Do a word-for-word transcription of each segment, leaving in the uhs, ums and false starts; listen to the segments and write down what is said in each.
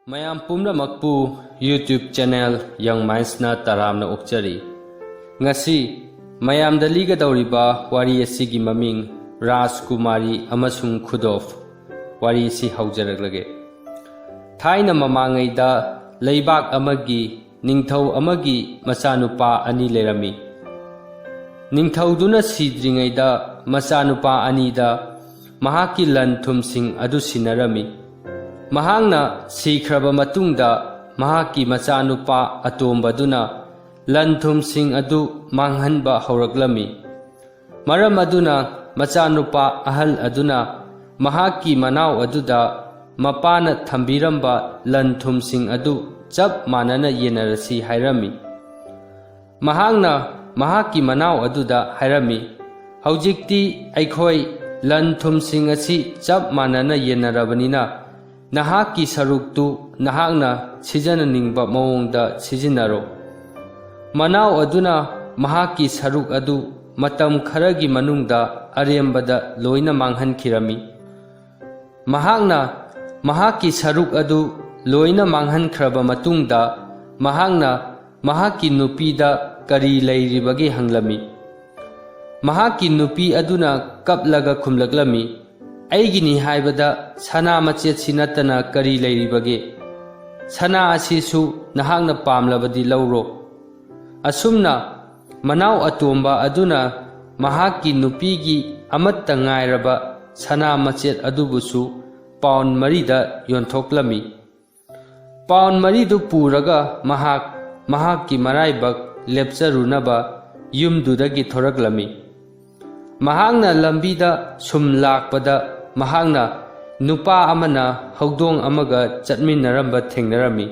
ꯃꯌꯥꯝ ꯄꯨꯝꯅꯃꯛꯄꯨ YouTube channel Young Mindsꯅ ꯇꯔꯥꯝꯅ ꯑꯣꯛꯆꯔꯤ꯫ ꯉꯁꯤ ꯃꯌꯥꯝꯗ ꯂꯤꯒꯗꯧꯔꯤꯕ ꯋꯥꯔꯤ ꯑꯁꯤꯒꯤ ꯃꯃꯤꯡ ꯔꯥꯖꯀꯨꯃꯥꯔꯤ ꯑꯃꯁꯨꯡ ꯈꯨꯗꯣꯐ꯫ ꯋꯥꯔꯤ ꯑꯁꯤ ꯍꯧꯖꯔꯛꯂꯒꯦ꯫ ꯊꯥꯏꯅ ꯃꯃꯥꯡꯉꯩꯗ ꯂꯩꯕꯥꯛ ꯑꯃꯒꯤ ꯅꯤꯡꯊꯧ ꯑꯃꯒꯤ ꯃꯆꯥꯅꯨꯄꯥ ꯑꯅꯤ ꯂꯩꯔꯝꯃꯤ꯫ ꯅꯤꯡꯊꯧꯗꯨꯅ ꯁꯤꯗ꯭ꯔꯤꯉꯩꯗ ꯃꯆꯥꯅꯨꯄꯥ ꯑꯅꯤꯗ ꯃꯍꯥꯛꯀꯤ ꯂꯟ ꯊꯨꯝꯁꯤꯡ ꯑꯗꯨ ꯁꯤꯟꯅꯔꯝꯃꯤ꯫ ꯃꯍꯥꯛꯅ ꯁꯤꯈ꯭ꯔꯕ ꯃꯇꯨꯡꯗ ꯃꯍꯥꯛꯀꯤ ꯃꯆꯥꯅꯨꯄꯥ ꯑꯇꯣꯝꯕꯗꯨꯅ ꯂꯟ ꯊꯨꯝꯁꯤꯡ ꯑꯗꯨ ꯃꯥꯡꯍꯟꯕ ꯍꯧꯔꯛꯂꯝꯃꯤ꯫ ꯃꯔꯝ ꯑꯗꯨꯅ ꯃꯆꯥꯅꯨꯄꯥ ꯑꯍꯜ ꯑꯗꯨꯅ ꯃꯍꯥꯛꯀꯤ ꯃꯅꯥꯎ ꯑꯗꯨꯗ ꯃꯄꯥꯅ ꯊꯝꯕꯤꯔꯝꯕ ꯂꯟ ꯊꯨꯝꯁꯤꯡ ꯑꯗꯨ ꯆꯞ ꯃꯥꯟꯅꯅ ꯌꯦꯟꯅꯔꯁꯤ ꯍꯥꯏꯔꯝꯃꯤ꯫ ꯃꯍꯥꯛꯅ ꯃꯍꯥꯛꯀꯤ ꯃꯅꯥꯎ ꯑꯗꯨꯗ ꯍꯥꯏꯔꯝꯃꯤ, "ꯍꯧꯖꯤꯛꯇꯤ ꯑꯩꯈꯣꯏ ꯂꯟ ꯊꯨꯝꯁꯤꯡ ꯑꯁꯤ ꯆꯞ ꯃꯥꯟꯅꯅ ꯌꯦꯟꯅꯔꯕꯅꯤꯅ, ꯅꯍꯥꯛꯀꯤ ꯁꯔꯨꯛꯇꯨ ꯅꯍꯥꯛꯅ ꯁꯤꯖꯤꯟꯅꯅꯤꯡꯕ ꯃꯑꯣꯡꯗ ꯁꯤꯖꯤꯟꯅꯔꯣ꯫" ꯃꯅꯥꯎ ꯑꯗꯨꯅ ꯃꯍꯥꯛꯀꯤ ꯁꯔꯨꯛ ꯑꯗꯨ ꯃꯇꯝ ꯈꯔꯒꯤ ꯃꯅꯨꯡꯗ ꯑꯔꯦꯝꯕꯗ ꯂꯣꯏꯅ ꯃꯥꯡꯍꯟꯈꯤꯔꯝꯃꯤ꯫ ꯃꯍꯥꯛꯅ ꯃꯍꯥꯛꯀꯤ ꯁꯔꯨꯛ ꯑꯗꯨ ꯂꯣꯏꯅ ꯃꯥꯡꯍꯟꯈ꯭ꯔꯕ ꯃꯇꯨꯡꯗ, ꯃꯍꯥꯛꯅ ꯃꯍꯥꯛꯀꯤ ꯅꯨꯄꯤꯗ ꯀꯔꯤ ꯂꯩꯔꯤꯕꯒꯦ ꯍꯪꯂꯝꯃꯤ꯫ ꯃꯍꯥꯛꯀꯤ ꯅꯨꯄꯤ ꯑꯗꯨꯅ ꯀꯞꯂꯒ ꯈꯨꯝꯂꯛꯂꯝꯃꯤ, "ꯑꯩꯒꯤꯅꯤ ꯍꯥꯏꯕꯗ ꯁꯅꯥ ꯃꯆꯦꯠꯁꯤ ꯅꯠꯇꯅ ꯀꯔꯤ ꯂꯩꯔꯤꯕꯒꯦ? ꯁꯅꯥ ꯑꯁꯤꯁꯨ ꯅꯍꯥꯛꯅ ꯄꯥꯝꯂꯕꯗꯤ ꯂꯧꯔꯣ꯫" ꯑꯁꯨꯝꯅ ꯃꯅꯥꯎ ꯑꯇꯣꯝꯕ ꯑꯗꯨꯅ ꯃꯍꯥꯛꯀꯤ ꯅꯨꯄꯤꯒꯤ ꯑꯃꯠꯇ ꯉꯥꯏꯔꯕ ꯁꯅꯥ ꯃꯆꯦꯠ ꯑꯗꯨꯕꯨꯁꯨ ꯄꯥꯎꯟ ꯃꯔꯤꯗ ꯌꯣꯟꯊꯣꯛꯂꯝꯃꯤ꯫ ꯄꯥꯎꯟ ꯃꯔꯤꯗꯨ ꯄꯨꯔꯒ ꯃꯍꯥꯛ ꯃꯍꯥꯛꯀꯤ ꯃꯔꯥꯏꯕꯛ ꯂꯦꯞꯆꯔꯨꯅꯕ ꯌꯨꯝꯗꯨꯗꯒꯤ ꯊꯣꯔꯛꯂꯝꯃꯤ꯫ ꯃꯍꯥꯛꯅ ꯂꯝꯕꯤꯗ ꯁꯨꯝ ꯂꯥꯛꯄꯗ, ꯃꯍꯥꯛꯅ ꯅꯨꯄꯥ ꯑꯃꯅ ꯍꯧꯗꯣꯡ ꯑꯃꯒ ꯆꯠꯃꯤꯟꯅꯔꯝꯕ ꯊꯦꯡꯅꯔꯝꯃꯤ꯫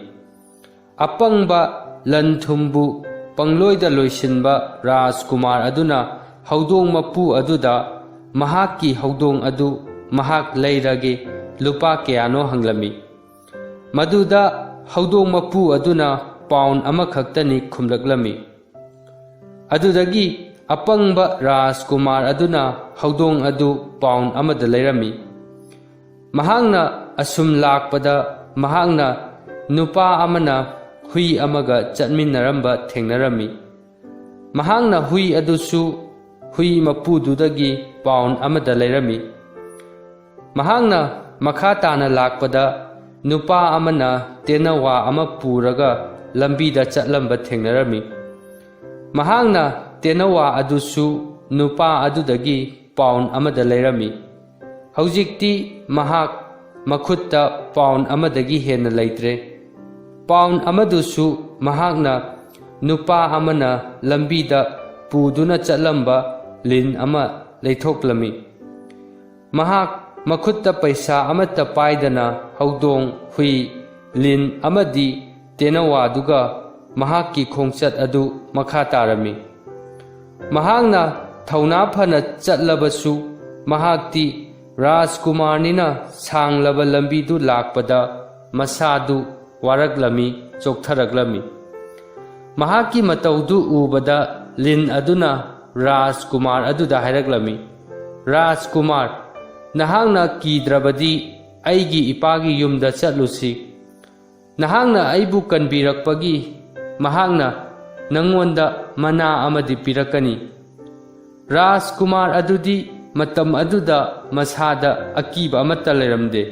ꯑꯄꯪꯕ, ꯂꯟ ꯊꯨꯝꯕꯨ ꯄꯪꯂꯣꯏꯗ ꯂꯣꯏꯁꯤꯟꯕ ꯔꯥꯖꯀꯨꯃꯥꯔ ꯑꯗꯨꯅ ꯍꯧꯗꯣꯡ ꯃꯄꯨ ꯑꯗꯨꯗ ꯃꯍꯥꯛꯀꯤ ꯍꯧꯗꯣꯡ ꯑꯗꯨ ꯃꯍꯥꯛ ꯂꯩꯔꯒꯦ, ꯂꯨꯄꯥ ꯀꯌꯥꯅꯣ ꯍꯪꯂꯝꯃꯤ꯫ ꯃꯗꯨꯗ ꯍꯧꯗꯣꯡ ꯃꯄꯨ ꯑꯗꯨꯅ ꯄꯥꯎꯟ ꯑꯃꯈꯛꯇꯅꯤ ꯈꯨꯝꯂꯛꯂꯝꯃꯤ꯫ ꯑꯗꯨꯗꯒꯤ ꯑꯄꯪꯕ ꯔꯥꯖꯀꯨꯃꯥꯔ ꯑꯗꯨꯅ ꯍꯧꯗꯣꯡ ꯑꯗꯨ ꯄꯥꯎꯟ ꯑꯃꯗ ꯂꯩꯔꯝꯃꯤ꯫ ꯃꯍꯥꯛꯅ ꯑꯁꯨꯝ ꯂꯥꯛꯄꯗ ꯃꯍꯥꯛꯅ ꯅꯨꯄꯥ ꯑꯃꯅ ꯍꯨꯏ ꯑꯃꯒ ꯆꯠꯃꯤꯟꯅꯔꯝꯕ ꯊꯦꯡꯅꯔꯝꯃꯤ꯫ ꯃꯍꯥꯛꯅ ꯍꯨꯏ ꯑꯗꯨꯁꯨ ꯍꯨꯏ ꯃꯄꯨꯗꯨꯗꯒꯤ ꯄꯥꯎꯟ ꯑꯃꯗ ꯂꯩꯔꯝꯃꯤ꯫ ꯃꯍꯥꯛꯅ ꯃꯈꯥ ꯇꯥꯅ ꯂꯥꯛꯄꯗ ꯅꯨꯄꯥ ꯑꯃꯅ ꯇꯦꯅꯋꯥ ꯑꯃ ꯄꯨꯔꯒ ꯂꯝꯕꯤꯗ ꯆꯠꯂꯝꯕ ꯊꯦꯡꯅꯔꯝꯃꯤ꯫ ꯃꯍꯥꯛꯅ ꯇꯦꯅꯋꯥ ꯑꯗꯨꯁꯨ ꯅꯨꯄꯥ ꯑꯗꯨꯗꯒꯤ ꯄꯥꯎꯟ ꯑꯃꯗ ꯂꯩꯔꯝꯃꯤ꯫ ꯍꯧꯖꯤꯛꯇꯤ ꯃꯍꯥꯛ ꯃꯈꯨꯠꯇ ꯄꯥꯎꯟ ꯑꯃꯗꯒꯤ ꯍꯦꯟꯅ ꯂꯩꯇ꯭ꯔꯦ꯫ ꯄꯥꯎꯟ ꯑꯃꯗꯨꯁꯨ ꯃꯍꯥꯛꯅ ꯅꯨꯄꯥ ꯑꯃꯅ ꯂꯝꯕꯤꯗ ꯄꯨꯗꯨꯅ ꯆꯠꯂꯝꯕ ꯂꯤꯟ ꯑꯃ ꯂꯩꯊꯣꯛꯂꯝꯃꯤ꯫ ꯃꯍꯥꯛ ꯃꯈꯨꯠꯇ ꯄꯩꯁꯥ ꯑꯃꯠꯇ ꯄꯥꯏꯗꯅ ꯍꯧꯗꯣꯡ, ꯍꯨꯏ, ꯂꯤꯟ ꯑꯃꯗꯤ ꯇꯦꯅꯋꯥꯗꯨꯒ ꯃꯍꯥꯛꯀꯤ ꯈꯣꯡꯆꯠ ꯑꯗꯨ ꯃꯈꯥ ꯇꯥꯔꯝꯃꯤ꯫ ꯃꯍꯥꯛꯅ ꯊꯧꯅꯥ ꯐꯅ ꯆꯠꯂꯕꯁꯨ, ꯃꯍꯥꯛꯇꯤ ꯔꯥꯖꯀꯨꯃꯥꯔꯅꯤꯅ ꯁꯥꯡꯂꯕ ꯂꯝꯕꯤꯗꯨ ꯂꯥꯛꯄꯗ ꯃꯁꯥꯗꯨ ꯋꯥꯔꯛꯂꯝꯃꯤ, ꯆꯣꯛꯊꯔꯛꯂꯝꯃꯤ꯫ ꯃꯍꯥꯛꯀꯤ ꯃꯇꯧꯗꯨ ꯎꯕꯗ ꯂꯤꯟ ꯑꯗꯨꯅ ꯔꯥꯖꯀꯨꯃꯥꯔ ꯑꯗꯨꯗ ꯍꯥꯏꯔꯛꯂꯝꯃꯤ, "ꯔꯥꯖꯀꯨꯃꯥꯔ, ꯅꯍꯥꯛꯅ ꯀꯤꯗ꯭ꯔꯕꯗꯤ ꯑꯩꯒꯤ ꯏꯄꯥꯒꯤ ꯌꯨꯝꯗ ꯆꯠꯂꯨꯁꯤ꯫ ꯅꯍꯥꯛꯅ ꯑꯩꯕꯨ ꯀꯟꯕꯤꯔꯛꯄꯒꯤ ꯃꯍꯥꯛꯅ ꯅꯪꯉꯣꯟꯗ ꯃꯅꯥ ꯑꯃꯗꯤ ꯄꯤꯔꯛꯀꯅꯤ꯫" ꯔꯥꯖꯀꯨꯃꯥꯔ ꯑꯗꯨꯗꯤ ꯃꯇꯝ ꯑꯗꯨꯗ ꯃꯁꯥꯗ ꯑꯀꯤꯕ ꯑꯃꯠꯇ ꯂꯩꯔꯝꯗꯦ꯫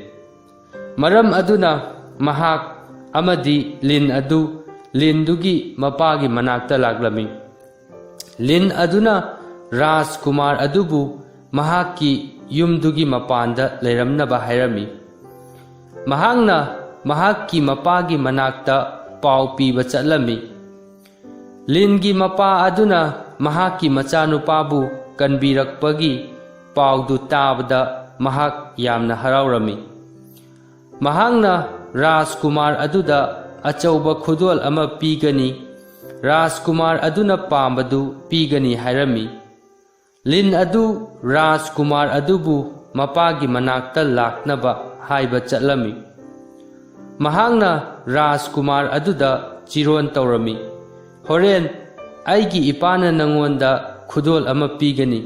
ꯃꯔꯝ ꯑꯗꯨꯅ ꯃꯍꯥꯛ ꯑꯃꯗꯤ ꯂꯤꯟ ꯑꯗꯨ ꯂꯤꯟꯗꯨꯒꯤ ꯃꯄꯥꯒꯤ ꯃꯅꯥꯛꯇ ꯂꯥꯛꯂꯝꯃꯤ꯫ ꯂꯤꯟ ꯑꯗꯨꯅ ꯔꯥꯖꯀꯨꯃꯥꯔ ꯑꯗꯨꯕꯨ ꯃꯍꯥꯛꯀꯤ ꯌꯨꯝꯗꯨꯒꯤ ꯃꯄꯥꯟꯗ ꯂꯩꯔꯝꯅꯕ ꯍꯥꯏꯔꯝꯃꯤ꯫ ꯃꯍꯥꯛꯅ ꯃꯍꯥꯛꯀꯤ ꯃꯄꯥꯒꯤ ꯃꯅꯥꯛꯇ ꯄꯥꯎ ꯄꯤꯕ ꯆꯠꯂꯝꯃꯤ꯫ ꯂꯤꯟꯒꯤ ꯃꯄꯥ ꯑꯗꯨꯅ ꯃꯍꯥꯛꯀꯤ ꯃꯆꯥꯅꯨꯄꯥꯕꯨ ꯀꯟꯕꯤꯔꯛꯄꯒꯤ ꯄꯥꯎꯗꯨ ꯇꯥꯕꯗ ꯃꯍꯥꯛ ꯌꯥꯝꯅ ꯍꯔꯥꯎꯔꯝꯃꯤ꯫ ꯃꯍꯥꯛꯅ ꯔꯥꯖꯀꯨꯃꯥꯔ ꯑꯗꯨꯗ ꯑꯆꯧꯕ ꯈꯨꯗꯣꯜ ꯑꯃ ꯄꯤꯒꯅꯤ, ꯔꯥꯖꯀꯨꯃꯥꯔ ꯑꯗꯨꯅ ꯄꯥꯝꯕꯗꯨ ꯄꯤꯒꯅꯤ ꯍꯥꯏꯔꯝꯃꯤ꯫ ꯂꯤꯟ ꯑꯗꯨ ꯔꯥꯖꯀꯨꯃꯥꯔ ꯑꯗꯨꯕꯨ ꯃꯄꯥꯒꯤ ꯃꯅꯥꯛꯇ ꯂꯥꯛꯅꯕ ꯍꯥꯏꯕ ꯆꯠꯂꯝꯃꯤ꯫ ꯃꯍꯥꯛꯅ ꯔꯥꯖꯀꯨꯃꯥꯔ ꯑꯗꯨꯗ ꯆꯤꯔꯣꯟ ꯇꯧꯔꯝꯃꯤ, "ꯍꯣꯔꯦꯟ ꯑꯩꯒꯤ ꯏꯄꯥꯅ ꯅꯉꯣꯟꯗ ꯈꯨꯗꯣꯜ ꯑꯃ ꯄꯤꯒꯅꯤ꯫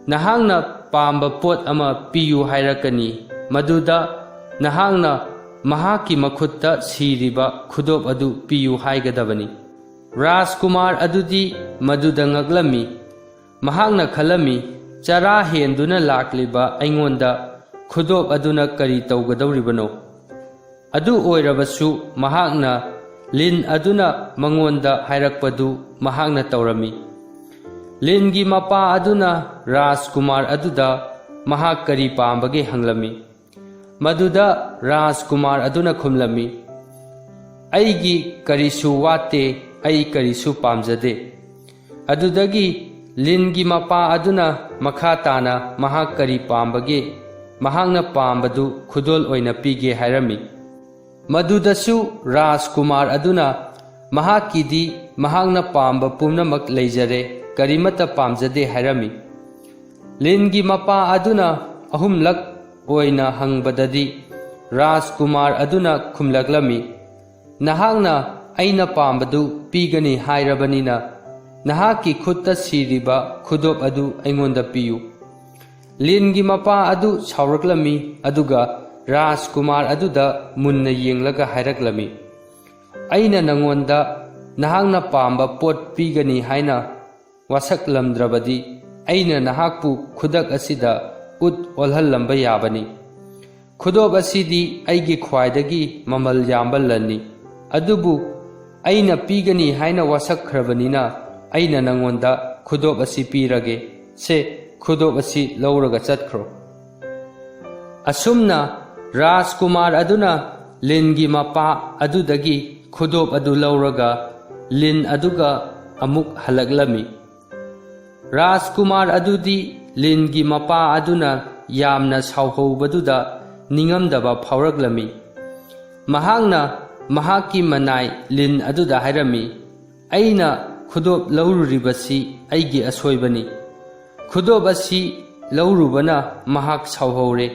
ꯅꯍꯥꯛꯅ ꯄꯥꯝꯕ ꯄꯣꯠ ꯑꯃ ꯄꯤꯌꯨ ꯍꯥꯏꯔꯛꯀꯅꯤ, ꯃꯗꯨꯗ ꯅꯍꯥꯛꯅ ꯃꯍꯥꯛꯀꯤ ꯃꯈꯨꯠꯇ ꯁꯤꯔꯤꯕ ꯈꯨꯗꯣꯞ ꯑꯗꯨ ꯄꯤꯌꯨ ꯍꯥꯏꯒꯗꯕꯅꯤ꯫ ꯔꯥꯖꯀꯨꯃꯥꯔ ꯑꯗꯨꯗꯤ ꯃꯗꯨꯗ ꯉꯛꯂꯝꯃꯤ꯫ ꯃꯍꯥꯛꯅ ꯈꯜꯂꯝꯃꯤ, "ꯆꯔꯥ ꯍꯦꯟꯗꯨꯅ ꯂꯥꯛꯂꯤꯕ ꯑꯩꯉꯣꯟꯗ ꯈꯨꯗꯣꯞ ꯑꯗꯨꯅ ꯀꯔꯤ ꯇꯧꯒꯗꯧꯔꯤꯕꯅꯣ?" ꯑꯗꯨ ꯑꯣꯏꯔꯕꯁꯨ, ꯃꯍꯥꯛꯅ ꯂꯤꯟ ꯑꯗꯨꯅ ꯃꯉꯣꯟꯗ ꯍꯥꯏꯔꯛꯄꯗꯨ ꯃꯍꯥꯛꯅ ꯇꯧꯔꯝꯃꯤ꯫ ꯂꯤꯟꯒꯤ ꯃꯄꯥ ꯑꯗꯨꯅ ꯔꯥꯖꯀꯨꯃꯥꯔ ꯑꯗꯨꯗ ꯃꯍꯥꯛ ꯀꯔꯤ ꯄꯥꯝꯕꯒꯦ ꯍꯪꯂꯝꯃꯤ꯫ ꯃꯗꯨꯗ ꯔꯥꯖꯀꯨꯃꯥꯔ ꯑꯗꯨꯅ ꯈꯨꯝꯂꯝꯃꯤ, "ꯑꯩꯒꯤ ꯀꯔꯤꯁꯨ ꯋꯥꯠꯇꯦ, ꯑꯩ ꯀꯔꯤꯁꯨ ꯄꯥꯝꯖꯗꯦ"꯫ ꯑꯗꯨꯗꯒꯤ ꯂꯤꯟꯒꯤ ꯃꯄꯥ ꯑꯗꯨꯅ ꯃꯈꯥ ꯇꯥꯅ ꯃꯍꯥꯛ ꯀꯔꯤ ꯄꯥꯝꯕꯒꯦ, ꯃꯍꯥꯛꯅ ꯄꯥꯝꯕꯗꯨ ꯈꯨꯗꯣꯜ ꯑꯣꯏꯅ ꯄꯤꯒꯦ ꯍꯥꯏꯔꯝꯃꯤ꯫ ꯃꯗꯨꯗꯁꯨ ꯔꯥꯖꯀꯨꯃꯥꯔ ꯑꯗꯨꯅ ꯃꯍꯥꯛꯀꯤꯗꯤ ꯃꯍꯥꯛꯅ ꯄꯥꯝꯕ ꯄꯨꯝꯅꯃꯛ ꯂꯩꯖꯔꯦ, ꯀꯔꯤꯃꯠꯇ ꯄꯥꯝꯖꯗꯦ ꯍꯥꯏꯔꯝꯃꯤ꯫ ꯂꯤꯟꯒꯤ ꯃꯄꯥ ꯑꯗꯨꯅ ꯑꯍꯨꯝꯂꯛ ꯑꯣꯏꯅ ꯍꯪꯕꯗꯗꯤ, ꯔꯥꯖꯀꯨꯃꯥꯔ ꯑꯗꯨꯅ ꯈꯨꯝꯂꯛꯂꯝꯃꯤ, "ꯅꯍꯥꯛꯅ ꯑꯩꯅ ꯄꯥꯝꯕꯗꯨ ꯄꯤꯒꯅꯤ ꯍꯥꯏꯔꯕꯅꯤꯅ, ꯅꯍꯥꯛꯀꯤ ꯈꯨꯠꯇ ꯁꯤꯔꯤꯕ ꯈꯨꯗꯣꯞ ꯑꯗꯨ ꯑꯩꯉꯣꯟꯗ ꯄꯤꯌꯨ"꯫ ꯂꯤꯟꯒꯤ ꯃꯄꯥ ꯑꯗꯨ ꯁꯥꯎꯔꯛꯂꯝꯃꯤ, ꯑꯗꯨꯒ ꯔꯥꯖꯀꯨꯃꯥꯔ ꯑꯗꯨꯗ ꯃꯨꯟꯅ ꯌꯦꯡꯂꯒ ꯍꯥꯏꯔꯛꯂꯝꯃꯤ, "ꯑꯩꯅ ꯅꯉꯣꯟꯗ ꯅꯍꯥꯛꯅ ꯄꯥꯝꯕ ꯄꯣꯠ ꯄꯤꯒꯅꯤ ꯍꯥꯏꯅ ꯋꯥꯁꯛꯂꯝꯗ꯭ꯔꯕꯗꯤ, ꯑꯩꯅ ꯅꯍꯥꯛꯄꯨ ꯈꯨꯗꯛ ꯑꯁꯤꯗ ꯎꯠ ꯑꯣꯜꯍꯜꯂꯝꯕ ꯌꯥꯕꯅꯤ꯫ ꯈꯨꯗꯣꯞ ꯑꯁꯤꯗꯤ ꯑꯩꯒꯤ ꯈ꯭ꯋꯥꯏꯗꯒꯤ ꯃꯃꯜ ꯌꯥꯝꯕ ꯂꯟꯅꯤ꯫ ꯑꯗꯨꯕꯨ ꯑꯩꯅ ꯄꯤꯒꯅꯤ ꯍꯥꯏꯅ ꯋꯥꯁꯛꯈ꯭ꯔꯕꯅꯤꯅ, ꯑꯩꯅ ꯅꯉꯣꯟꯗ ꯈꯨꯗꯣꯞ ꯑꯁꯤ ꯄꯤꯔꯒꯦ꯫ ꯁꯦ, ꯈꯨꯗꯣꯞ ꯑꯁꯤ ꯂꯧꯔꯒ ꯆꯠꯈ꯭ꯔꯣ"꯫ ꯑꯁꯨꯝꯅ ꯔꯥꯖꯀꯨꯃꯥꯔ ꯑꯗꯨꯅ ꯂꯤꯟꯒꯤ ꯃꯄꯥ ꯑꯗꯨꯗꯒꯤ ꯈꯨꯗꯣꯞ ꯑꯗꯨ ꯂꯧꯔꯒ ꯂꯤꯟ ꯑꯗꯨꯒ ꯑꯃꯨꯛ ꯍꯜꯂꯛꯂꯝꯃꯤ꯫ ꯔꯥꯖꯀꯨꯃꯥꯔ ꯑꯗꯨꯗꯤ ꯂꯤꯟꯒꯤ ꯃꯄꯥ ꯑꯗꯨꯅ ꯌꯥꯝꯅ ꯁꯥꯎꯍꯧꯕꯗꯨꯗ ꯅꯤꯡꯉꯝꯗꯕ ꯐꯥꯎꯔꯛꯂꯝꯃꯤ꯫ ꯃꯍꯥꯛꯅ ꯃꯍꯥꯛꯀꯤ ꯃꯅꯥꯏ ꯂꯤꯟ ꯑꯗꯨꯗ ꯍꯥꯏꯔꯝꯃꯤ, "ꯑꯩꯅ ꯈꯨꯗꯣꯞ ꯂꯧꯔꯨꯔꯤꯕꯁꯤ ꯑꯩꯒꯤ ꯑꯁꯣꯏꯕꯅꯤ꯫ ꯈꯨꯗꯣꯞ ꯑꯁꯤ ꯂꯧꯔꯨꯕꯅ ꯃꯍꯥꯛ ꯁꯥꯎꯍꯧꯔꯦ꯫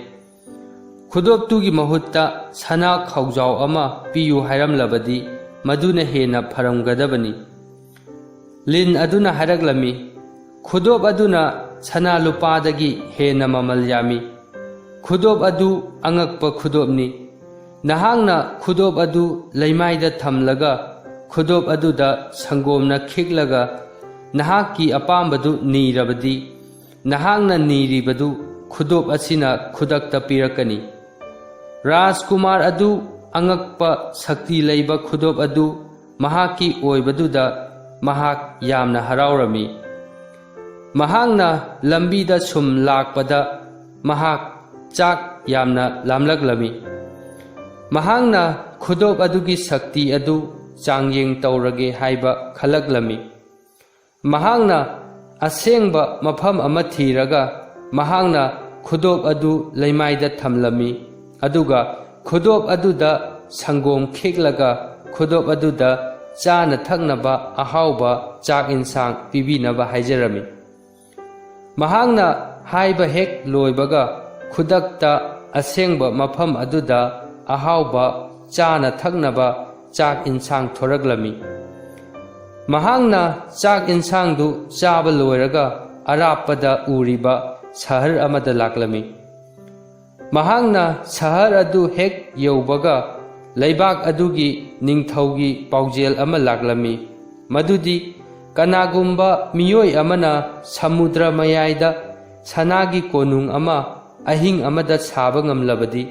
ꯈꯨꯗꯣꯞꯇꯨꯒꯤ ꯃꯍꯨꯠꯇ ꯁꯅꯥ ꯈꯥꯎꯖꯥꯎ ꯑꯃ ꯄꯤꯌꯨ ꯍꯥꯏꯔꯝꯂꯕꯗꯤ ꯃꯗꯨꯅ ꯍꯦꯟꯅ ꯐꯔꯝꯒꯗꯕꯅꯤ"꯫ ꯂꯤꯟ ꯑꯗꯨꯅ ꯍꯥꯏꯔꯛꯂꯝꯃꯤ, "ꯈꯨꯗꯣꯞ ꯑꯗꯨꯅ ꯁꯅꯥ ꯂꯨꯄꯥꯗꯒꯤ ꯍꯦꯟꯅ ꯃꯃꯜ ꯌꯥꯝꯃꯤ꯫ ꯈꯨꯗꯣꯞ ꯑꯗꯨ ꯑꯉꯛꯄ ꯈꯨꯗꯣꯞꯅꯤ꯫ ꯅꯍꯥꯛꯅ ꯈꯨꯗꯣꯞ ꯑꯗꯨ ꯂꯩꯃꯥꯏꯗ ꯊꯝꯂꯒ ꯈꯨꯗꯣꯞ ꯑꯗꯨꯗ ꯁꯪꯒꯣꯝꯅ ꯈꯤꯛꯂꯒ ꯅꯍꯥꯛꯀꯤ ꯑꯄꯥꯝꯕꯗꯨ ꯅꯤꯔꯕꯗꯤ, ꯅꯍꯥꯛꯅ ꯅꯤꯔꯤꯕꯗꯨ ꯈꯨꯗꯣꯞ ꯑꯁꯤꯅ ꯈꯨꯗꯛꯇ ꯄꯤꯔꯛꯀꯅꯤ꯫ ꯔꯥꯖꯀꯨꯃꯥꯔ ꯑꯗꯨ ꯑꯉꯛꯄ ꯁꯛꯇꯤ ꯂꯩꯕ ꯈꯨꯗꯣꯞ ꯑꯗꯨ ꯃꯍꯥꯛꯀꯤ ꯑꯣꯏꯕꯗꯨꯗ ꯃꯍꯥꯛ ꯌꯥꯝꯅ ꯍꯔꯥꯎꯔꯝꯃꯤ꯫ ꯃꯍꯥꯛꯅ ꯂꯝꯕꯤꯗ ꯁꯨꯝ ꯂꯥꯛꯄꯗ ꯃꯍꯥꯛ ꯆꯥꯛ ꯌꯥꯝꯅ ꯂꯥꯝꯂꯛꯂꯝꯃꯤ꯫ ꯃꯍꯥꯛꯅ ꯈꯨꯗꯣꯞ ꯑꯗꯨꯒꯤ ꯁꯛꯇꯤ ꯑꯗꯨ ꯆꯥꯡꯌꯦꯡ ꯇꯧꯔꯒꯦ ꯍꯥꯏꯕ ꯈꯜꯂꯛꯂꯝꯃꯤ꯫ ꯃꯍꯥꯛꯅ ꯑꯁꯦꯡꯕ ꯃꯐꯝ ꯑꯃ ꯊꯤꯔꯒ ꯃꯍꯥꯛꯅ ꯈꯨꯗꯣꯞ ꯑꯗꯨ ꯂꯩꯃꯥꯏꯗ ꯊꯝꯂꯝꯃꯤ꯫ ꯑꯗꯨꯒ ꯈꯨꯗꯣꯞ ꯑꯗꯨꯗ ꯁꯪꯒꯣꯝ ꯈꯤꯛꯂꯒ ꯈꯨꯗꯣꯞ ꯑꯗꯨꯗ ꯆꯥꯅ ꯊꯛꯅꯕ ꯑꯍꯥꯎꯕ ꯆꯥꯛ ꯏꯟꯁꯥꯡ ꯄꯤꯕꯤꯅꯕ ꯍꯥꯏꯖꯔꯝꯃꯤ꯫ ꯃꯍꯥꯛꯅ ꯍꯥꯏꯕ ꯍꯦꯛ ꯂꯣꯏꯕꯒ ꯈꯨꯗꯛꯇ ꯑꯁꯦꯡꯕ ꯃꯐꯝ ꯑꯗꯨꯗ ꯑꯍꯥꯎꯕ ꯆꯥꯅ ꯊꯛꯅꯕ ꯆꯥꯛ ꯏꯟꯁꯥꯡ ꯊꯣꯔꯛꯂꯝꯃꯤ꯫ ꯃꯍꯥꯛꯅ ꯆꯥꯛ ꯏꯟꯁꯥꯡꯗꯨ ꯆꯥꯕ ꯂꯣꯏꯔꯒ ꯑꯔꯥꯞꯄꯗ ꯎꯔꯤꯕ ꯁꯍꯔ ꯑꯃꯗ ꯂꯥꯛꯂꯝꯃꯤ꯫ ꯃꯍꯥꯛꯅ ꯁꯍꯔ ꯑꯗꯨ ꯍꯦꯛ ꯌꯧꯕꯒ ꯂꯩꯕꯥꯛ ꯑꯗꯨꯒꯤ ꯅꯤꯡꯊꯧꯒꯤ ꯄꯥꯎꯖꯦꯜ ꯑꯃ ꯂꯥꯛꯂꯝꯃꯤ, ꯃꯗꯨꯗꯤ ꯀꯅꯥꯒꯨꯝꯕ ꯃꯤꯑꯣꯏ ꯑꯃꯅ ꯁꯃꯨꯗ꯭ꯔ ꯃꯌꯥꯏꯗ ꯁꯅꯥꯒꯤ ꯀꯣꯅꯨꯡ ꯑꯃ ꯑꯍꯤꯡ ꯑꯃꯗ ꯁꯥꯕ ꯉꯝꯂꯕꯗꯤ,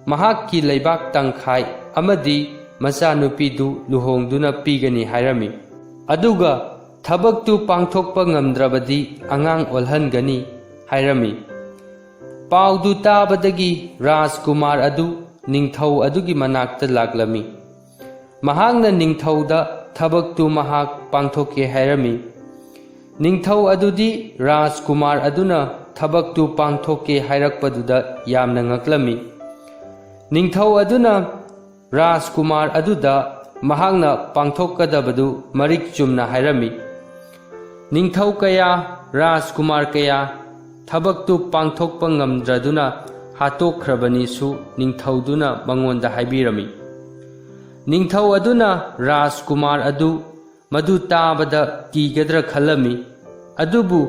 ꯃꯍꯥꯛꯀꯤ ꯂꯩꯕꯥꯛ ꯇꯪꯈꯥꯏ ꯑꯃꯗꯤ ꯃꯆꯥꯅꯨꯄꯤꯗꯨ ꯂꯨꯍꯣꯡꯗꯨꯅ ꯄꯤꯒꯅꯤ ꯍꯥꯏꯔꯝꯃꯤ꯫ ꯑꯗꯨꯒ ꯊꯕꯛꯇꯨ ꯄꯥꯡꯊꯣꯛꯄ ꯉꯝꯗ꯭ꯔꯕꯗꯤ ꯑꯉꯥꯡ ꯑꯣꯜꯍꯟꯒꯅꯤ ꯍꯥꯏꯔꯝꯃꯤ꯫ ꯄꯥꯎꯗꯨ ꯇꯥꯕꯗꯒꯤ ꯔꯥꯖꯀꯨꯃꯥꯔ ꯑꯗꯨ ꯅꯤꯡꯊꯧ ꯑꯗꯨꯒꯤ ꯃꯅꯥꯛꯇ ꯂꯥꯛꯂꯝꯃꯤ꯫ ꯃꯍꯥꯛꯅ ꯅꯤꯡꯊꯧꯗ ꯊꯕꯛꯇꯨ ꯃꯍꯥꯛ ꯄꯥꯡꯊꯣꯛꯀꯦ ꯍꯥꯏꯔꯝꯃꯤ꯫ ꯅꯤꯡꯊꯧ ꯑꯗꯨꯗꯤ ꯔꯥꯖꯀꯨꯃꯥꯔ ꯑꯗꯨꯅ ꯊꯕꯛꯇꯨ ꯄꯥꯡꯊꯣꯛꯀꯦ ꯍꯥꯏꯔꯛꯄꯗꯨꯗ ꯌꯥꯝꯅ ꯉꯛꯂꯝꯃꯤ꯫ ꯅꯤꯡꯊꯧ ꯑꯗꯨꯅ ꯔꯥꯖꯀꯨꯃꯥꯔ ꯑꯗꯨꯗ ꯃꯍꯥꯛꯅ ꯄꯥꯡꯊꯣꯛꯀꯗꯕꯗꯨ ꯃꯔꯤꯛ ꯆꯨꯝꯅ ꯍꯥꯏꯔꯝꯃꯤ꯫ ꯅꯤꯡꯊꯧ ꯀꯌꯥ, ꯔꯥꯖꯀꯨꯃꯥꯔ ꯀꯌꯥ ꯊꯕꯛꯇꯨ ꯄꯥꯡꯊꯣꯛꯄ ꯉꯝꯗ꯭ꯔꯗꯨꯅ ꯍꯥꯠꯇꯣꯛꯈ꯭ꯔꯕꯅꯤꯁꯨ ꯅꯤꯡꯊꯧꯗꯨꯅ ꯃꯉꯣꯟꯗ ꯍꯥꯏꯕꯤꯔꯝꯃꯤ꯫ ꯅꯤꯡꯊꯧ ꯑꯗꯨꯅ ꯔꯥꯖꯀꯨꯃꯥꯔ ꯑꯗꯨ ꯃꯗꯨ ꯇꯥꯕꯗ ꯀꯤꯒꯗ꯭ꯔꯥ ꯈꯜꯂꯝꯃꯤ꯫ ꯑꯗꯨꯕꯨ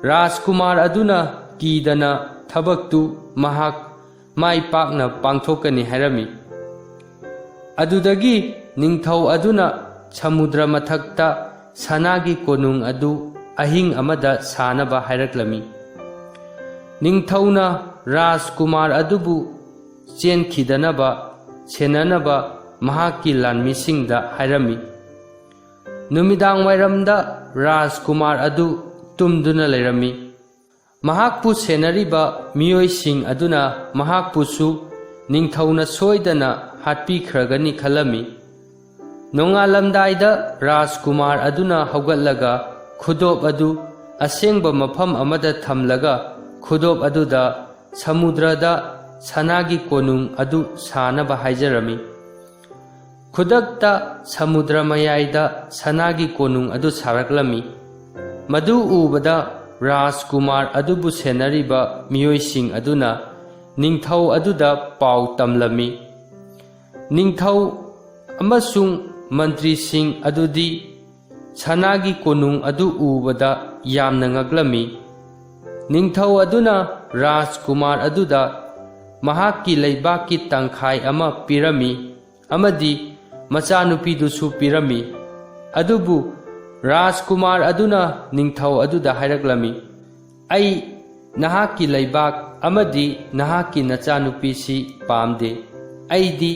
ꯔꯥꯖꯀꯨꯃꯥꯔ ꯑꯗꯨꯅ ꯀꯤꯗꯅ ꯊꯕꯛꯇꯨ ꯃꯍꯥꯛ ꯃꯥꯏ ꯄꯥꯛꯅ ꯄꯥꯡꯊꯣꯛꯀꯅꯤ ꯍꯥꯏꯔꯝꯃꯤ꯫ ꯑꯗꯨꯗꯒꯤ ꯅꯤꯡꯊꯧ ꯑꯗꯨꯅ ꯁꯃꯨꯗ꯭ꯔ ꯃꯊꯛꯇ ꯁꯅꯥꯒꯤ ꯀꯣꯅꯨꯡ ꯑꯗꯨ ꯑꯍꯤꯡ ꯑꯃꯗ ꯁꯥꯅꯕ ꯍꯥꯏꯔꯛꯂꯝꯃꯤ꯫ ꯅꯤꯡꯊꯧꯅ ꯔꯥꯖꯀꯨꯃꯥꯔ ꯑꯗꯨꯕꯨ ꯆꯦꯟꯈꯤꯗꯅꯕ ꯁꯦꯟꯅꯅꯕ ꯃꯍꯥꯛꯀꯤ ꯂꯥꯟꯃꯤꯁꯤꯡꯗ ꯍꯥꯏꯔꯝꯃꯤ꯫ ꯅꯨꯃꯤꯗꯥꯡ ꯋꯥꯏꯔꯝꯗ ꯔꯥꯖꯀꯨꯃꯥꯔ ꯑꯗꯨ ꯇꯨꯝꯗꯨꯅ ꯂꯩꯔꯝꯃꯤ꯫ ꯃꯍꯥꯛꯄꯨ ꯁꯦꯟꯅꯔꯤꯕ ꯃꯤꯑꯣꯏꯁꯤꯡ ꯑꯗꯨꯅ ꯃꯍꯥꯛꯄꯨꯁꯨ ꯅꯤꯡꯊꯧꯅ ꯁꯣꯏꯗꯅ ꯍꯥꯠꯄꯤꯈ꯭ꯔꯒꯅꯤ ꯈꯜꯂꯝꯃꯤ꯫ ꯅꯣꯡꯉꯥꯜꯂꯝꯗꯥꯏꯗ ꯔꯥꯖꯀꯨꯃꯥꯔ ꯑꯗꯨꯅ ꯍꯧꯒꯠꯂꯒ ꯈꯨꯗꯣꯞ ꯑꯗꯨ ꯑꯁꯦꯡꯕ ꯃꯐꯝ ꯑꯃꯗ ꯊꯝꯂꯒ ꯈꯨꯗꯣꯞ ꯑꯗꯨꯗ ꯁꯃꯨꯗ꯭ꯔꯗ ꯁꯅꯥꯒꯤ ꯀꯣꯅꯨꯡ ꯑꯗꯨ ꯁꯥꯅꯕ ꯍꯥꯏꯖꯔꯝꯃꯤ꯫ ꯈꯨꯗꯛꯇ ꯁꯃꯨꯗ꯭ꯔ ꯃꯌꯥꯏꯗ ꯁꯅꯥꯒꯤ ꯀꯣꯅꯨꯡ ꯑꯗꯨ ꯁꯥꯔꯛꯂꯝꯃꯤ꯫ ꯃꯗꯨ ꯎꯕꯗ ꯔꯥꯖꯀꯨꯃꯥꯔ ꯑꯗꯨꯕꯨ ꯁꯦꯟꯅꯔꯤꯕ ꯃꯤꯑꯣꯏꯁꯤꯡ ꯑꯗꯨꯅ ꯅꯤꯡꯊꯧ ꯑꯗꯨꯗ ꯄꯥꯎ ꯇꯝꯂꯝꯃꯤ꯫ ꯅꯤꯡꯊꯧ ꯑꯃꯁꯨꯡ ꯃꯟꯇ꯭ꯔꯤꯁꯤꯡ ꯑꯗꯨꯗꯤ ꯁꯅꯥꯒꯤ ꯀꯣꯅꯨꯡ ꯑꯗꯨ ꯎꯕꯗ ꯌꯥꯝꯅ ꯉꯛꯂꯝꯃꯤ꯫ ꯅꯤꯡꯊꯧ ꯑꯗꯨꯅ ꯔꯥꯖꯀꯨꯃꯥꯔ ꯑꯗꯨꯗ ꯃꯍꯥꯛꯀꯤ ꯂꯩꯕꯥꯛꯀꯤ ꯇꯪꯈꯥꯏ ꯑꯃ ꯄꯤꯔꯝꯃꯤ ꯑꯃꯗꯤ ꯃꯆꯥꯅꯨꯄꯤꯗꯨꯁꯨ ꯄꯤꯔꯝꯃꯤ꯫ ꯑꯗꯨꯕꯨ ꯔꯥꯖꯀꯨꯃꯥꯔ ꯑꯗꯨꯅ ꯅꯤꯡꯊꯧ ꯑꯗꯨꯗ ꯍꯥꯏꯔꯛꯂꯝꯃꯤ, "ꯑꯩ ꯅꯍꯥꯛꯀꯤ ꯂꯩꯕꯥꯛ ꯑꯃꯗꯤ ꯅꯍꯥꯛꯀꯤ ꯅꯆꯥꯅꯨꯄꯤꯁꯤ ꯄꯥꯝꯗꯦ꯫ ꯑꯩꯗꯤ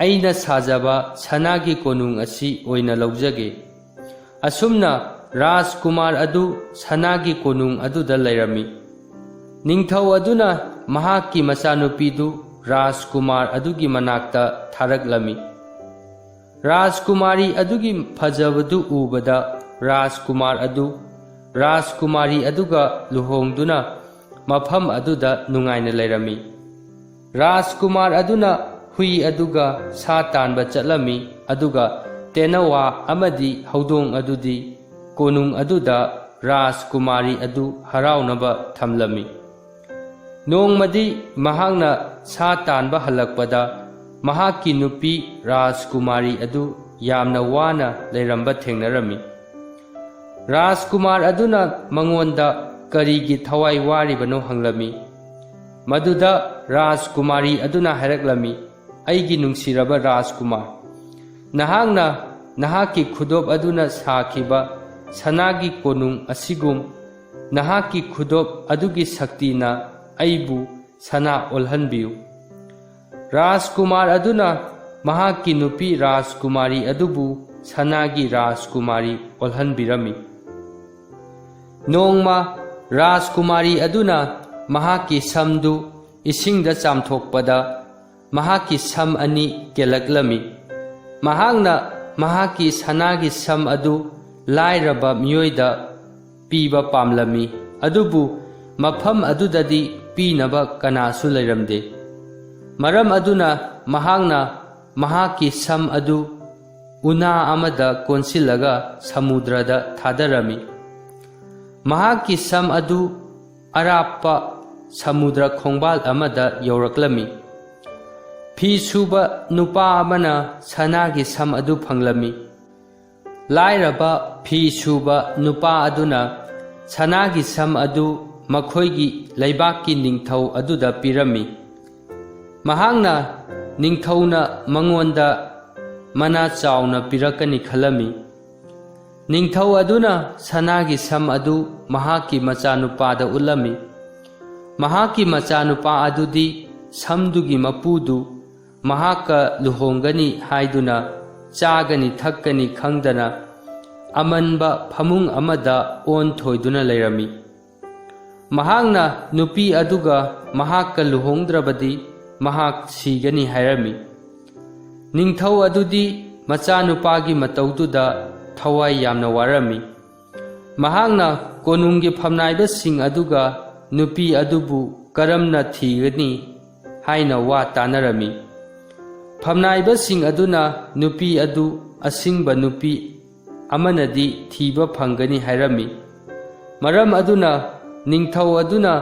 ꯑꯩꯅ ꯁꯥꯖꯕ ꯁꯅꯥꯒꯤ ꯀꯣꯅꯨꯡ ꯑꯁꯤ ꯑꯣꯏꯅ ꯂꯧꯖꯒꯦ꯫" ꯑꯁꯨꯝꯅ ꯔꯥꯖꯀꯨꯃꯥꯔ ꯑꯗꯨ ꯁꯅꯥꯒꯤ ꯀꯣꯅꯨꯡ ꯑꯗꯨꯗ ꯂꯩꯔꯝꯃꯤ꯫ ꯅꯤꯡꯊꯧ ꯑꯗꯨꯅ ꯃꯍꯥꯛꯀꯤ ꯃꯆꯥꯅꯨꯄꯤꯗꯨ ꯔꯥꯖꯀꯨꯃꯥꯔ ꯑꯗꯨꯒꯤ ꯃꯅꯥꯛꯇ ꯊꯥꯔꯛꯂꯝꯃꯤ꯫ ꯔꯥꯖꯀꯨꯃꯥꯔꯤ ꯑꯗꯨꯒꯤ ꯐꯖꯕꯗꯨ ꯎꯕꯗ ꯔꯥꯖꯀꯨꯃꯥꯔ ꯑꯗꯨ ꯔꯥꯖꯀꯨꯃꯥꯔꯤ ꯑꯗꯨꯒ ꯂꯨꯍꯣꯡꯗꯨꯅ ꯃꯐꯝ ꯑꯗꯨꯗ ꯅꯨꯡꯉꯥꯏꯅ ꯂꯩꯔꯝꯃꯤ꯫ ꯔꯥꯖꯀꯨꯃꯥꯔ ꯑꯗꯨꯅ ꯍꯨꯏ ꯑꯗꯨꯒ ꯁꯥ ꯇꯥꯟꯕ ꯆꯠꯂꯝꯃꯤ, ꯑꯗꯨꯒ ꯇꯦꯅꯋꯥ ꯑꯃꯗꯤ ꯍꯧꯗꯣꯡ ꯑꯗꯨꯗꯤ ꯀꯣꯅꯨꯡ ꯑꯗꯨꯗ ꯔꯥꯖꯀꯨꯃꯥꯔꯤ ꯑꯗꯨ ꯍꯔꯥꯎꯅꯕ ꯊꯝꯂꯝꯃꯤ꯫ ꯅꯣꯡꯃꯗꯤ ꯃꯍꯥꯛꯅ ꯁꯥ ꯇꯥꯟꯕ ꯍꯜꯂꯛꯄꯗ ꯃꯍꯥꯛꯀꯤ ꯅꯨꯄꯤ ꯔꯥꯖꯀꯨꯃꯥꯔꯤ ꯑꯗꯨ ꯌꯥꯝꯅ ꯋꯥꯅ ꯂꯩꯔꯝꯕ ꯊꯦꯡꯅꯔꯝꯃꯤ꯫ ꯔꯥꯖꯀꯨꯃꯥꯔ ꯑꯗꯨꯅ ꯃꯉꯣꯟꯗ ꯀꯔꯤꯒꯤ ꯊꯋꯥꯏ ꯋꯥꯔꯤꯕꯅꯣ ꯍꯪꯂꯝꯃꯤ꯫ ꯃꯗꯨꯗ ꯔꯥꯖꯀꯨꯃꯥꯔꯤ ꯑꯗꯨꯅ ꯍꯥꯏꯔꯛꯂꯝꯃꯤ, "ꯑꯩꯒꯤ ꯅꯨꯡꯁꯤꯔꯕ ꯔꯥꯖꯀꯨꯃꯥꯔ, ꯅꯍꯥꯛꯅ ꯅꯍꯥꯛꯀꯤ ꯈꯨꯗꯣꯞ ꯑꯗꯨꯅ ꯁꯥꯈꯤꯕ ꯁꯅꯥꯒꯤ ꯀꯣꯅꯨꯡ ꯑꯁꯤꯒꯨꯝ ꯅꯍꯥꯛꯀꯤ ꯈꯨꯗꯣꯞ ꯑꯗꯨꯒꯤ ꯁꯛꯇꯤꯅ ꯑꯩꯕꯨ ꯁꯅꯥ ꯑꯣꯜꯍꯟꯕꯤꯌꯨ꯫" ꯔꯥꯖꯀꯨꯃꯥꯔ ꯑꯗꯨꯅ ꯃꯍꯥꯛꯀꯤ ꯅꯨꯄꯤ ꯔꯥꯖꯀꯨꯃꯥꯔꯤ ꯑꯗꯨꯕꯨ ꯁꯅꯥꯒꯤ ꯔꯥꯖꯀꯨꯃꯥꯔꯤ ꯑꯣꯜꯍꯟꯕꯤꯔꯝꯃꯤ꯫ ꯅꯣꯡꯃ ꯔꯥꯖꯀꯨꯃꯥꯔꯤ ꯑꯗꯨꯅ ꯃꯍꯥꯛꯀꯤ ꯁꯝꯗꯨ ꯏꯁꯤꯡꯗ ꯆꯥꯝꯊꯣꯛꯄꯗ, ꯃꯍꯥꯛꯀꯤ ꯁꯝ ꯑꯅꯤ ꯀꯦꯜꯂꯛꯂꯝꯃꯤ꯫ ꯃꯍꯥꯛꯅ ꯃꯍꯥꯛꯀꯤ ꯁꯅꯥꯒꯤ ꯁꯝ ꯑꯗꯨ ꯂꯥꯏꯔꯕ ꯃꯤꯑꯣꯏꯗ ꯄꯤꯕ ꯄꯥꯝꯂꯝꯃꯤ, ꯑꯗꯨꯕꯨ ꯃꯐꯝ ꯑꯗꯨꯗꯗꯤ ꯄꯤꯅꯕ ꯀꯅꯥꯁꯨ ꯂꯩꯔꯝꯗꯦ꯫ ꯃꯔꯝ ꯑꯗꯨꯅ ꯃꯍꯥꯛꯅ ꯃꯍꯥꯛꯀꯤ ꯁꯝ ꯑꯗꯨ ꯎꯅꯥ ꯑꯃꯗ ꯀꯣꯟꯁꯤꯜꯂꯒ ꯁꯃꯨꯗ꯭ꯔꯗ ꯊꯥꯗꯔꯝꯃꯤ꯫ ꯃꯍꯥꯛꯀꯤ ꯁꯝ ꯑꯗꯨ ꯑꯔꯥꯞꯄ ꯁꯃꯨꯗ꯭ꯔ ꯈꯣꯡꯕꯥꯜ ꯑꯃꯗ ꯌꯧꯔꯛꯂꯝꯃꯤ꯫ ꯐꯤ ꯁꯨꯕ ꯅꯨꯄꯥ ꯑꯃꯅ ꯁꯅꯥꯒꯤ ꯁꯝ ꯑꯗꯨ ꯐꯪꯂꯝꯃꯤ꯫ ꯂꯥꯏꯔꯕ ꯐꯤ ꯁꯨꯕ ꯅꯨꯄꯥ ꯑꯗꯨꯅ ꯁꯅꯥꯒꯤ ꯁꯝ ꯑꯗꯨ ꯃꯈꯣꯏꯒꯤ ꯂꯩꯕꯥꯛꯀꯤ ꯅꯤꯡꯊꯧ ꯑꯗꯨꯗ ꯄꯤꯔꯝꯃꯤ꯫ ꯃꯍꯥꯛꯅ ꯅꯤꯡꯊꯧꯅ ꯃꯉꯣꯟꯗ ꯃꯅꯥ ꯆꯥꯎꯅ ꯄꯤꯔꯛꯀꯅꯤ ꯈꯜꯂꯝꯃꯤ꯫ ꯅꯤꯡꯊꯧ ꯑꯗꯨꯅ ꯁꯅꯥꯒꯤ ꯁꯝ ꯑꯗꯨ ꯃꯍꯥꯛꯀꯤ ꯃꯆꯥꯅꯨꯄꯥꯗ ꯎꯠꯂꯝꯃꯤ꯫ ꯃꯍꯥꯛꯀꯤ ꯃꯆꯥꯅꯨꯄꯥ ꯑꯗꯨꯗꯤ ꯁꯝꯗꯨꯒꯤ ꯃꯄꯨꯗꯨ ꯃꯍꯥꯛꯀ ꯂꯨꯍꯣꯡꯒꯅꯤ ꯍꯥꯏꯗꯨꯅ ꯆꯥꯒꯅꯤ ꯊꯛꯀꯅꯤ ꯈꯪꯗꯅ ꯑꯃꯟꯕ ꯐꯃꯨꯡ ꯑꯃꯗ ꯑꯣꯟ ꯊꯣꯏꯗꯨꯅ ꯂꯩꯔꯝꯃꯤ꯫ ꯃꯍꯥꯛꯅ ꯅꯨꯄꯤ ꯑꯗꯨꯒ ꯃꯍꯥꯛꯀ ꯂꯨꯍꯣꯡꯗ꯭ꯔꯕꯗꯤ ꯃꯍꯥꯛ ꯁꯤꯒꯅꯤ ꯍꯥꯏꯔꯝꯃꯤ꯫ ꯅꯤꯡꯊꯧ ꯑꯗꯨꯗꯤ ꯃꯆꯥꯅꯨꯄꯥꯒꯤ ꯃꯇꯧꯗꯨꯗ ꯊꯋꯥꯏ ꯌꯥꯝꯅ ꯋꯥꯔꯝꯃꯤ꯫ ꯃꯍꯥꯛꯅ ꯀꯣꯅꯨꯡꯒꯤ ꯐꯝꯅꯥꯏꯕꯁꯤꯡ ꯑꯗꯨꯒ ꯅꯨꯄꯤ ꯑꯗꯨꯕꯨ ꯀꯔꯝꯅ ꯊꯤꯒꯅꯤ ꯍꯥꯏꯅ ꯋꯥ ꯇꯥꯅꯔꯝꯃꯤ꯫ ꯐꯝꯅꯥꯏꯕꯁꯤꯡ ꯑꯗꯨꯅ ꯅꯨꯄꯤ ꯑꯗꯨ ꯑꯁꯤꯡꯕ ꯅꯨꯄꯤ ꯑꯃꯅꯗꯤ ꯊꯤꯕ ꯐꯪꯒꯅꯤ ꯍꯥꯏꯔꯝꯃꯤ꯫ ꯃꯔꯝ ꯑꯗꯨꯅ ꯅꯤꯡꯊꯧ ꯑꯗꯨꯅ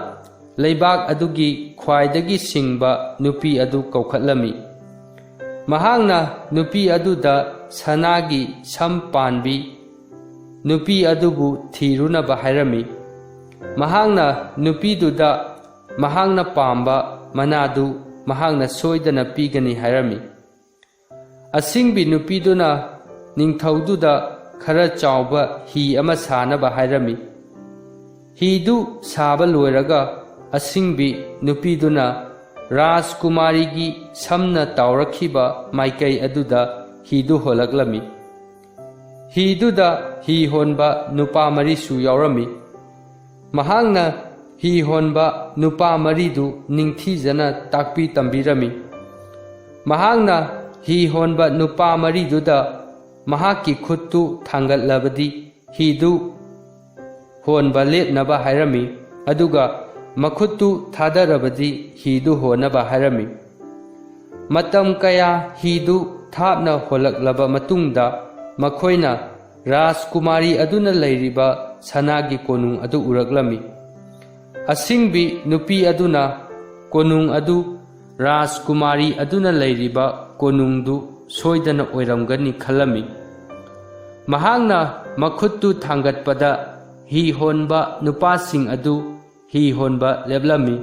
ꯂꯩꯕꯥꯛ ꯑꯗꯨꯒꯤ ꯈ꯭ꯋꯥꯏꯗꯒꯤ ꯁꯤꯡꯕ ꯅꯨꯄꯤ ꯑꯗꯨ ꯀꯧꯈꯠꯂꯝꯃꯤ꯫ ꯃꯍꯥꯛꯅ ꯅꯨꯄꯤ ꯑꯗꯨꯗ ꯁꯅꯥꯒꯤ ꯁꯝ ꯄꯥꯟꯕꯤ ꯅꯨꯄꯤ ꯑꯗꯨꯕꯨ ꯊꯤꯔꯨꯅꯕ ꯍꯥꯏꯔꯝꯃꯤ꯫ ꯃꯍꯥꯛꯅ ꯅꯨꯄꯤꯗꯨꯗ ꯃꯍꯥꯛꯅ ꯄꯥꯝꯕ ꯃꯅꯥꯗꯨ ꯃꯍꯥꯛꯅ ꯁꯣꯏꯗꯅ ꯄꯤꯒꯅꯤ ꯍꯥꯏꯔꯝꯃꯤ꯫ ꯑꯁꯤꯡꯕꯤ ꯅꯨꯄꯤꯗꯨꯅ ꯅꯤꯡꯊꯧꯗꯨꯗ ꯈꯔ ꯆꯥꯎꯕ ꯍꯤ ꯑꯃ ꯁꯥꯅꯕ ꯍꯥꯏꯔꯝꯃꯤ꯫ ꯍꯤꯗꯨ ꯁꯥꯕ ꯂꯣꯏꯔꯒ ꯑꯁꯤꯡꯕꯤ ꯅꯨꯄꯤꯗꯨꯅ ꯔꯥꯖꯀꯨꯃꯥꯔꯤꯒꯤ ꯁꯝꯅ ꯇꯥꯎꯔꯛꯈꯤꯕ ꯃꯥꯏꯀꯩ ꯑꯗꯨꯗ ꯍꯤꯗꯨ ꯍꯣꯜꯂꯛꯂꯝꯃꯤ꯫ ꯍꯤꯗꯨꯗ ꯍꯤ ꯍꯣꯟꯕ ꯅꯨꯄꯥ ꯃꯔꯤꯁꯨ ꯌꯥꯎꯔꯝꯃꯤ꯫ ꯃꯍꯥꯛꯅ ꯍꯤ ꯍꯣꯟꯕ ꯅꯨꯄꯥ ꯃꯔꯤꯗꯨ ꯅꯤꯡꯊꯤꯖꯅ ꯇꯥꯛꯄꯤ ꯇꯝꯕꯤꯔꯝꯃꯤ꯫ ꯃꯍꯥꯛꯅ ꯍꯤ ꯍꯣꯟꯕ ꯅꯨꯄꯥ ꯃꯔꯤꯗꯨꯗ ꯃꯍꯥꯛꯀꯤ ꯈꯨꯠꯇꯨ ꯊꯥꯡꯒꯠꯂꯕꯗꯤ ꯍꯤꯗꯨ ꯍꯣꯟꯕ ꯂꯦꯞꯅꯕ ꯍꯥꯏꯔꯝꯃꯤ, ꯑꯗꯨꯒ ꯃꯈꯨꯠꯇꯨ ꯊꯥꯗꯔꯕꯗꯤ ꯍꯤꯗꯨ ꯍꯣꯟꯅꯕ ꯍꯥꯏꯔꯝꯃꯤ꯫ ꯃꯇꯝ ꯀꯌꯥ ꯍꯤꯗꯨ ꯊꯥꯞꯅ ꯍꯣꯜꯂꯛꯂꯕ ꯃꯇꯨꯡꯗ ꯃꯈꯣꯏꯅ ꯔꯥꯖꯀꯨꯃꯥꯔꯤ ꯑꯗꯨꯅ ꯂꯩꯔꯤꯕ ꯁꯅꯥꯒꯤ ꯀꯣꯅꯨꯡ ꯑꯗꯨ ꯎꯔꯛꯂꯝꯃꯤ꯫ ꯑꯁꯤꯡꯕꯤ ꯅꯨꯄꯤ ꯑꯗꯨꯅ ꯀꯣꯅꯨꯡ ꯑꯗꯨ ꯔꯥꯖꯀꯨꯃꯥꯔꯤ ꯑꯗꯨꯅ ꯂꯩꯔꯤꯕ ꯀꯣꯅꯨꯡꯗꯨ ꯁꯣꯏꯗꯅ ꯑꯣꯏꯔꯝꯒꯅꯤ ꯈꯜꯂꯝꯃꯤ꯫ ꯃꯍꯥꯛꯅ ꯃꯈꯨꯠꯇꯨ ꯊꯥꯡꯒꯠꯄꯗ ꯍꯤ ꯍꯣꯟꯕ ꯅꯨꯄꯥꯁꯤꯡ ꯑꯗꯨ ꯍꯤ ꯍꯣꯟꯕ ꯂꯦꯞꯂꯝꯃꯤ꯫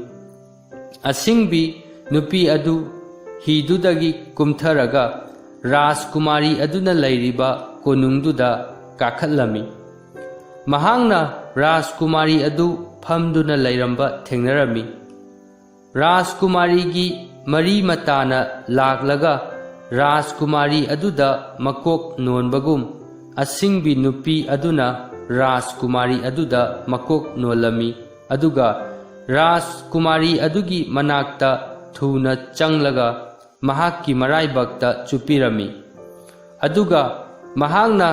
ꯑꯁꯤꯡꯕꯤ ꯅꯨꯄꯤ ꯑꯗꯨ ꯍꯤꯗꯨꯗꯒꯤ ꯀꯨꯝꯊꯔꯒ ꯔꯥꯖꯀꯨꯃꯥꯔꯤ ꯑꯗꯨꯅ ꯂꯩꯔꯤꯕ ꯀꯣꯅꯨꯡꯗꯨꯗ ꯀꯥꯈꯠꯂꯝꯃꯤ꯫ ꯃꯍꯥꯛꯅ ꯔꯥꯖꯀꯨꯃꯥꯔꯤ ꯑꯗꯨ ꯐꯝꯗꯨꯅ ꯂꯩꯔꯝꯕ ꯊꯦꯡꯅꯔꯝꯃꯤ꯫ ꯔꯥꯖꯀꯨꯃꯥꯔꯤꯒꯤ ꯃꯔꯤ ꯃꯇꯥꯅ ꯂꯥꯛꯂꯒ ꯔꯥꯖꯀꯨꯃꯥꯔꯤ ꯑꯗꯨꯗ ꯃꯀꯣꯛ ꯅꯣꯟꯕꯒꯨꯝ, ꯑꯁꯤꯡꯕꯤ ꯅꯨꯄꯤ ꯑꯗꯨꯅ ꯔꯥꯖꯀꯨꯃꯥꯔꯤ ꯑꯗꯨꯗ ꯃꯀꯣꯛ ꯅꯣꯜꯂꯝꯃꯤ, ꯑꯗꯨꯒ ꯔꯥꯖꯀꯨꯃꯥꯔꯤ ꯑꯗꯨꯒꯤ ꯃꯅꯥꯛꯇ ꯊꯨꯅ ꯆꯪꯂꯒ ꯃꯍꯥꯛꯀꯤ ꯃꯔꯥꯏꯕꯛꯇ ꯆꯨꯞꯄꯤꯔꯝꯃꯤ꯫ ꯑꯗꯨꯒ ꯃꯍꯥꯛꯅ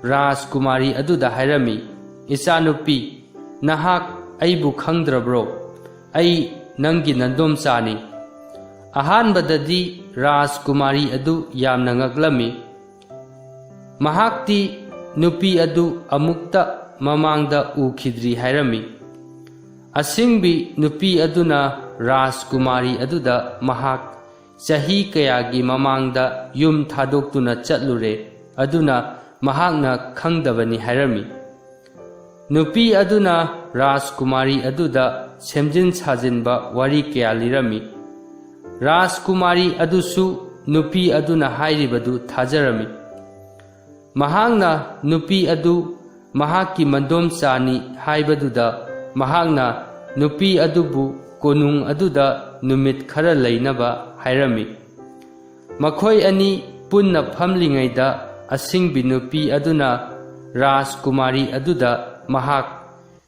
ꯔꯥꯖꯀꯨꯃꯥꯔꯤ ꯑꯗꯨꯗ ꯍꯥꯏꯔꯝꯃꯤ, "ꯏꯆꯥꯅꯨꯄꯤ, ꯅꯍꯥꯛ ꯑꯩꯕꯨ ꯈꯪꯗ꯭ꯔꯕ꯭ꯔꯣ? ꯑꯩ ꯅꯪꯒꯤ ꯅꯟꯗꯣꯝꯆꯥꯅꯤ꯫" ꯑꯍꯥꯟꯕꯗꯗꯤ ꯔꯥꯖꯀꯨꯃꯥꯔꯤ ꯑꯗꯨ ꯌꯥꯝꯅ ꯉꯛꯂꯝꯃꯤ꯫ ꯃꯍꯥꯛꯇꯤ ꯅꯨꯄꯤ ꯑꯗꯨ ꯑꯃꯨꯛꯇ ꯃꯃꯥꯡꯗ ꯎꯈꯤꯗ꯭ꯔꯤ ꯍꯥꯏꯔꯝꯃꯤ꯫ ꯑꯁꯤꯡꯕꯤ ꯅꯨꯄꯤ ꯑꯗꯨꯅ ꯔꯥꯖꯀꯨꯃꯥꯔꯤ ꯑꯗꯨꯗ ꯃꯍꯥꯛ ꯆꯍꯤ ꯀꯌꯥꯒꯤ ꯃꯃꯥꯡꯗ ꯌꯨꯝ ꯊꯥꯗꯣꯛꯇꯨꯅ ꯆꯠꯂꯨꯔꯦ, ꯑꯗꯨꯅ ꯃꯍꯥꯛꯅ ꯈꯪꯗꯕꯅꯤ ꯍꯥꯏꯔꯝꯃꯤ꯫ ꯅꯨꯄꯤ ꯑꯗꯨꯅ ꯔꯥꯖꯀꯨꯃꯥꯔꯤ ꯑꯗꯨꯗ ꯁꯦꯝꯖꯤꯟ ꯁꯥꯖꯤꯟꯕ ꯋꯥꯔꯤ ꯀꯌꯥ ꯂꯤꯔꯝꯃꯤ꯫ ꯔꯥꯖꯀꯨꯃꯥꯔꯤ ꯑꯗꯨꯁꯨ ꯅꯨꯄꯤ ꯑꯗꯨꯅ ꯍꯥꯏꯔꯤꯕꯗꯨ ꯊꯥꯖꯔꯝꯃꯤ꯫ ꯃꯍꯥꯛꯅ ꯅꯨꯄꯤ ꯑꯗꯨ ꯃꯍꯥꯛꯀꯤ ꯃꯗꯣꯝꯆꯥꯅꯤ ꯍꯥꯏꯕꯗꯨꯗ, ꯃꯍꯥꯛꯅ ꯅꯨꯄꯤ ꯑꯗꯨꯕꯨ ꯀꯣꯅꯨꯡ ꯑꯗꯨꯗ ꯅꯨꯃꯤꯠ ꯈꯔ ꯂꯩꯅꯕ ꯍꯥꯏꯔꯝꯃꯤ꯫ ꯃꯈꯣꯏ ꯑꯅꯤ ꯄꯨꯟꯅ ꯐꯝꯂꯤꯉꯩꯗ, ꯑꯁꯤꯡꯕꯤ ꯅꯨꯄꯤ ꯑꯗꯨꯅ ꯔꯥꯖꯀꯨꯃꯥꯔꯤ ꯑꯗꯨꯗ ꯃꯍꯥꯛ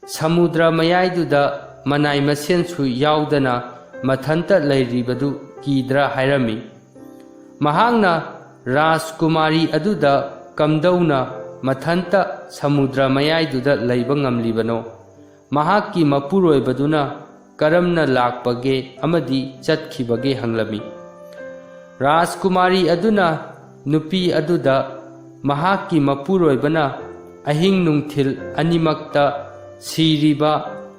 ꯁꯃꯨꯗ꯭ꯔ ꯃꯌꯥꯏꯗꯨꯗ ꯃꯅꯥꯏ ꯃꯁꯦꯟꯁꯨ ꯌꯥꯎꯗꯅ ꯃꯊꯟꯇ ꯂꯩꯔꯤꯕꯗꯨ ꯀꯤꯗ꯭ꯔꯥ ꯍꯥꯏꯔꯝꯃꯤ꯫ ꯃꯍꯥꯛꯅ ꯔꯥꯖꯀꯨꯃꯥꯔꯤ ꯑꯗꯨꯗ ꯀꯝꯗꯧꯅ ꯃꯊꯟꯇ ꯁꯃꯨꯗ꯭ꯔ ꯃꯌꯥꯏꯗꯨꯗ ꯂꯩꯕ ꯉꯝꯂꯤꯕꯅꯣ, ꯃꯍꯥꯛꯀꯤ ꯃꯄꯨꯔꯣꯏꯕꯗꯨꯅ ꯀꯔꯝꯅ ꯂꯥꯛꯄꯒꯦ ꯑꯃꯗꯤ ꯆꯠꯈꯤꯕꯒꯦ ꯍꯪꯂꯝꯃꯤ꯫ ꯔꯥꯖꯀꯨꯃꯥꯔꯤ ꯑꯗꯨꯅ ꯅꯨꯄꯤ ꯑꯗꯨꯗ ꯃꯍꯥꯛꯀꯤ ꯃꯄꯨꯔꯣꯏꯕꯅ ꯑꯍꯤꯡ ꯅꯨꯡꯊꯤꯜ ꯑꯅꯤꯃꯛꯇ ꯁꯤꯔꯤꯕ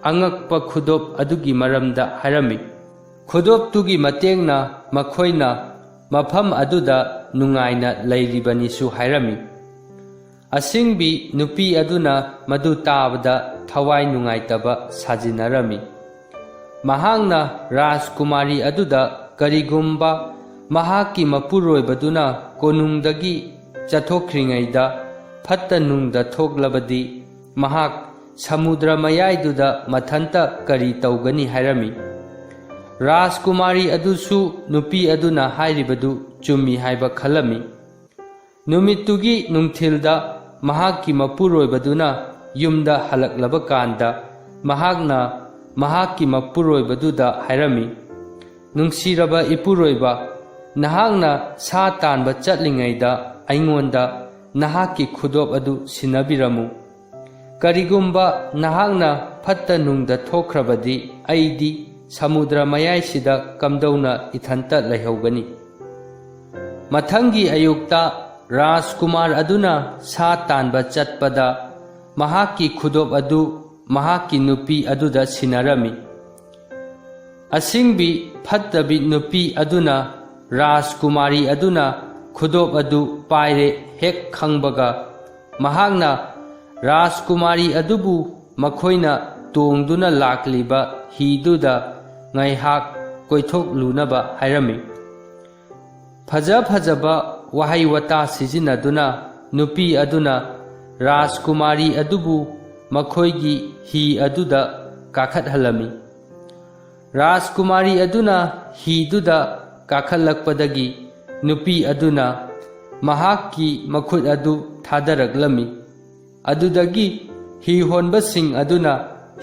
ꯑꯉꯛꯄ ꯈꯨꯗꯣꯞ ꯑꯗꯨꯒꯤ ꯃꯔꯝꯗ ꯍꯥꯏꯔꯝꯃꯤ꯫ ꯈꯨꯗꯣꯞꯇꯨꯒꯤ ꯃꯇꯦꯡꯅ ꯃꯈꯣꯏꯅ ꯃꯐꯝ ꯑꯗꯨꯗ ꯅꯨꯡꯉꯥꯏꯅ ꯂꯩꯔꯤꯕꯅꯤꯁꯨ ꯍꯥꯏꯔꯝꯃꯤ꯫ ꯑꯁꯤꯡꯕꯤ ꯅꯨꯄꯤ ꯑꯗꯨꯅ ꯃꯗꯨ ꯇꯥꯕꯗ ꯊꯋꯥꯏ ꯅꯨꯡꯉꯥꯏꯇꯕ ꯁꯥꯖꯤꯟꯅꯔꯝꯃꯤ꯫ ꯃꯍꯥꯛꯅ ꯔꯥꯖꯀꯨꯃꯥꯔꯤ ꯑꯗꯨꯗ ꯀꯔꯤꯒꯨꯝꯕ ꯃꯍꯥꯛꯀꯤ ꯃꯄꯨꯔꯣꯏꯕꯗꯨꯅ ꯀꯣꯅꯨꯡꯗꯒꯤ ꯆꯠꯊꯣꯛꯈ꯭ꯔꯤꯉꯩꯗ ꯐꯠꯇ ꯅꯨꯡꯗ ꯊꯣꯛꯂꯕꯗꯤ, ꯃꯍꯥꯛ ꯁꯃꯨꯗ꯭ꯔ ꯃꯌꯥꯏꯗꯨꯗ ꯃꯊꯟꯇ ꯀꯔꯤ ꯇꯧꯒꯅꯤ ꯍꯥꯏꯔꯝꯃꯤ꯫ ꯔꯥꯖꯀꯨꯃꯥꯔꯤ ꯑꯗꯨꯁꯨ ꯅꯨꯄꯤ ꯑꯗꯨꯅ ꯍꯥꯏꯔꯤꯕꯗꯨ ꯆꯨꯝꯃꯤ ꯍꯥꯏꯕ ꯈꯜꯂꯝꯃꯤ꯫ ꯅꯨꯃꯤꯠꯇꯨꯒꯤ ꯅꯨꯡꯊꯤꯜꯗ ꯃꯍꯥꯛꯀꯤ ꯃꯄꯨꯔꯣꯏꯕꯗꯨꯅ ꯌꯨꯝꯗ ꯍꯜꯂꯛꯂꯕ ꯀꯥꯟꯗ, ꯃꯍꯥꯛꯅ ꯃꯍꯥꯛꯀꯤ ꯃꯄꯨꯔꯣꯏꯕꯗꯨꯗ ꯍꯥꯏꯔꯝꯃꯤ, "ꯅꯨꯡꯁꯤꯔꯕ ꯏꯄꯨꯔꯣꯏꯕ, ꯅꯍꯥꯛꯅ ꯁꯥ ꯇꯥꯟꯕ ꯆꯠꯂꯤꯉꯩꯗ ꯑꯩꯉꯣꯟꯗ ꯅꯍꯥꯛꯀꯤ ꯈꯨꯗꯣꯞ ꯑꯗꯨ ꯁꯤꯟꯅꯕꯤꯔꯝꯃꯨ꯫ ꯀꯔꯤꯒꯨꯝꯕ ꯅꯍꯥꯛꯅ ꯐꯠꯇ ꯅꯨꯡꯗ ꯊꯣꯛꯈ꯭ꯔꯕꯗꯤ, ꯑꯩꯗꯤ ꯁꯃꯨꯗ꯭ꯔ ꯃꯌꯥꯏꯁꯤꯗ ꯀꯝꯗꯧꯅ ꯏꯊꯟꯇ ꯂꯩꯍꯧꯒꯅꯤ?" ꯃꯊꯪꯒꯤ ꯑꯌꯨꯛꯇ ꯔꯥꯖꯀꯨꯃꯥꯔ ꯑꯗꯨꯅ ꯁꯥ ꯇꯥꯟꯕ ꯆꯠꯄꯗ, ꯃꯍꯥꯛꯀꯤ ꯈꯨꯗꯣꯞ ꯑꯗꯨ ꯃꯍꯥꯛꯀꯤ ꯅꯨꯄꯤ ꯑꯗꯨꯗ ꯁꯤꯟꯅꯔꯝꯃꯤ꯫ ꯑꯁꯤꯡꯕꯤ ꯐꯠꯇꯕꯤ ꯅꯨꯄꯤ ꯑꯗꯨꯅ ꯔꯥꯖꯀꯨꯃꯥꯔꯤ ꯑꯗꯨꯅ ꯈꯨꯗꯣꯞ ꯑꯗꯨ ꯄꯥꯏꯔꯦ ꯍꯦꯛ ꯈꯪꯕꯒ, ꯃꯍꯥꯛꯅ ꯔꯥꯖꯀꯨꯃꯥꯔꯤ ꯑꯗꯨꯕꯨ ꯃꯈꯣꯏꯅ ꯇꯣꯡꯗꯨꯅ ꯂꯥꯛꯂꯤꯕ ꯍꯤꯗꯨꯗ ꯉꯥꯏꯍꯥꯛ ꯀꯣꯏꯊꯣꯛꯂꯨꯅꯕ ꯍꯥꯏꯔꯝꯃꯤ꯫ ꯐꯖ ꯐꯖꯕ ꯋꯥꯍꯩ ꯋꯥꯇꯥ ꯁꯤꯖꯤꯟꯅꯗꯨꯅ ꯅꯨꯄꯤ ꯑꯗꯨꯅ ꯔꯥꯖꯀꯨꯃꯥꯔꯤ ꯑꯗꯨꯕꯨ ꯃꯈꯣꯏꯒꯤ ꯍꯤ ꯑꯗꯨꯗ ꯀꯥꯈꯠꯍꯜꯂꯝꯃꯤ꯫ ꯔꯥꯖꯀꯨꯃꯥꯔꯤ ꯑꯗꯨꯅ ꯍꯤꯗꯨꯗ ꯀꯥꯈꯠꯂꯛꯄꯗꯒꯤ ꯅꯨꯄꯤ ꯑꯗꯨꯅ ꯃꯍꯥꯛꯀꯤ ꯃꯈꯨꯠ ꯑꯗꯨ ꯊꯥꯗꯔꯛꯂꯝꯃꯤ꯫ ꯑꯗꯨꯗꯒꯤ ꯍꯤ ꯍꯣꯟꯕꯁꯤꯡ ꯑꯗꯨꯅ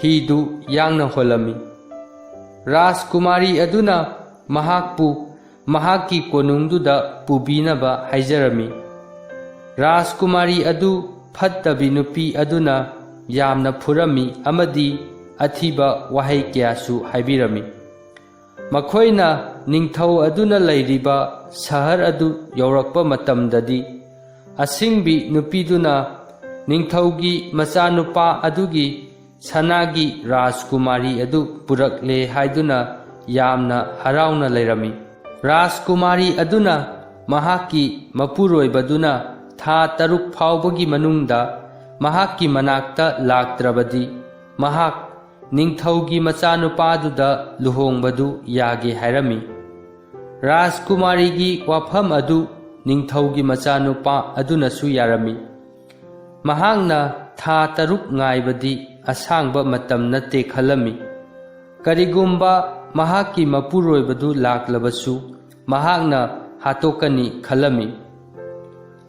ꯍꯤꯗꯨ ꯌꯥꯡꯅ ꯍꯣꯜꯂꯝꯃꯤ꯫ ꯔꯥꯖꯀꯨꯃꯥꯔꯤ ꯑꯗꯨꯅ ꯃꯍꯥꯛꯄꯨ ꯃꯍꯥꯛꯀꯤ ꯀꯣꯅꯨꯡꯗꯨꯗ ꯄꯨꯕꯤꯅꯕ ꯍꯥꯏꯖꯔꯝꯃꯤ꯫ ꯔꯥꯖꯀꯨꯃꯥꯔꯤ ꯑꯗꯨ ꯐꯠꯇꯕꯤ ꯅꯨꯄꯤ ꯑꯗꯨꯅ ꯌꯥꯝꯅ ꯐꯨꯔꯝꯃꯤ ꯑꯃꯗꯤ ꯑꯊꯤꯕ ꯋꯥꯍꯩ ꯀꯌꯥꯁꯨ ꯍꯥꯏꯕꯤꯔꯝꯃꯤ꯫ ꯃꯈꯣꯏꯅ ꯅꯤꯡꯊꯧ ꯑꯗꯨꯅ ꯂꯩꯔꯤꯕ ꯁꯍꯔ ꯑꯗꯨ ꯌꯧꯔꯛꯄ ꯃꯇꯝꯗꯗꯤ, ꯑꯁꯤꯡꯕꯤ ꯅꯨꯄꯤꯗꯨꯅ ꯅꯤꯡꯊꯧꯒꯤ ꯃꯆꯥꯅꯨꯄꯥ ꯑꯗꯨꯒꯤ ꯁꯅꯥꯒꯤ ꯔꯥꯖꯀꯨꯃꯥꯔꯤ ꯑꯗꯨ ꯄꯨꯔꯛꯂꯦ ꯍꯥꯏꯗꯨꯅ ꯌꯥꯝꯅ ꯍꯔꯥꯎꯅ ꯂꯩꯔꯝꯃꯤ꯫ ꯔꯥꯖꯀꯨꯃꯥꯔꯤ ꯑꯗꯨꯅ ꯃꯍꯥꯛꯀꯤ ꯃꯄꯨꯔꯣꯏꯕꯗꯨꯅ ꯊꯥ ꯇꯔꯨꯛ ꯐꯥꯎꯕꯒꯤ ꯃꯅꯨꯡꯗ ꯃꯍꯥꯛꯀꯤ ꯃꯅꯥꯛꯇ ꯂꯥꯛꯇ꯭ꯔꯕꯗꯤ, ꯃꯍꯥꯛ ꯅꯤꯡꯊꯧꯒꯤ ꯃꯆꯥꯅꯨꯄꯥꯗꯨꯗ ꯂꯨꯍꯣꯡꯕꯗꯨ ꯌꯥꯒꯦ ꯍꯥꯏꯔꯝꯃꯤ꯫ ꯔꯥꯖꯀꯨꯃꯥꯔꯤꯒꯤ ꯋꯥꯐꯝ ꯑꯗꯨ ꯅꯤꯡꯊꯧꯒꯤ ꯃꯆꯥꯅꯨꯄꯥ ꯑꯗꯨꯅꯁꯨ ꯌꯥꯔꯝꯃꯤ꯫ ꯃꯍꯥꯛꯅ ꯊꯥ ꯇꯔꯨꯛ ꯉꯥꯏꯕꯗꯤ ꯑꯁꯥꯡꯕ ꯃꯇꯝ ꯅꯠꯇꯦ ꯈꯜꯂꯝꯃꯤ꯫ ꯀꯔꯤꯒꯨꯝꯕ ꯃꯍꯥꯛꯀꯤ ꯃꯄꯨꯔꯣꯏꯕꯗꯨ ꯂꯥꯛꯂꯕꯁꯨ, ꯃꯍꯥꯛꯅ ꯍꯥꯠꯇꯣꯛꯀꯅꯤ ꯈꯜꯂꯝꯃꯤ꯫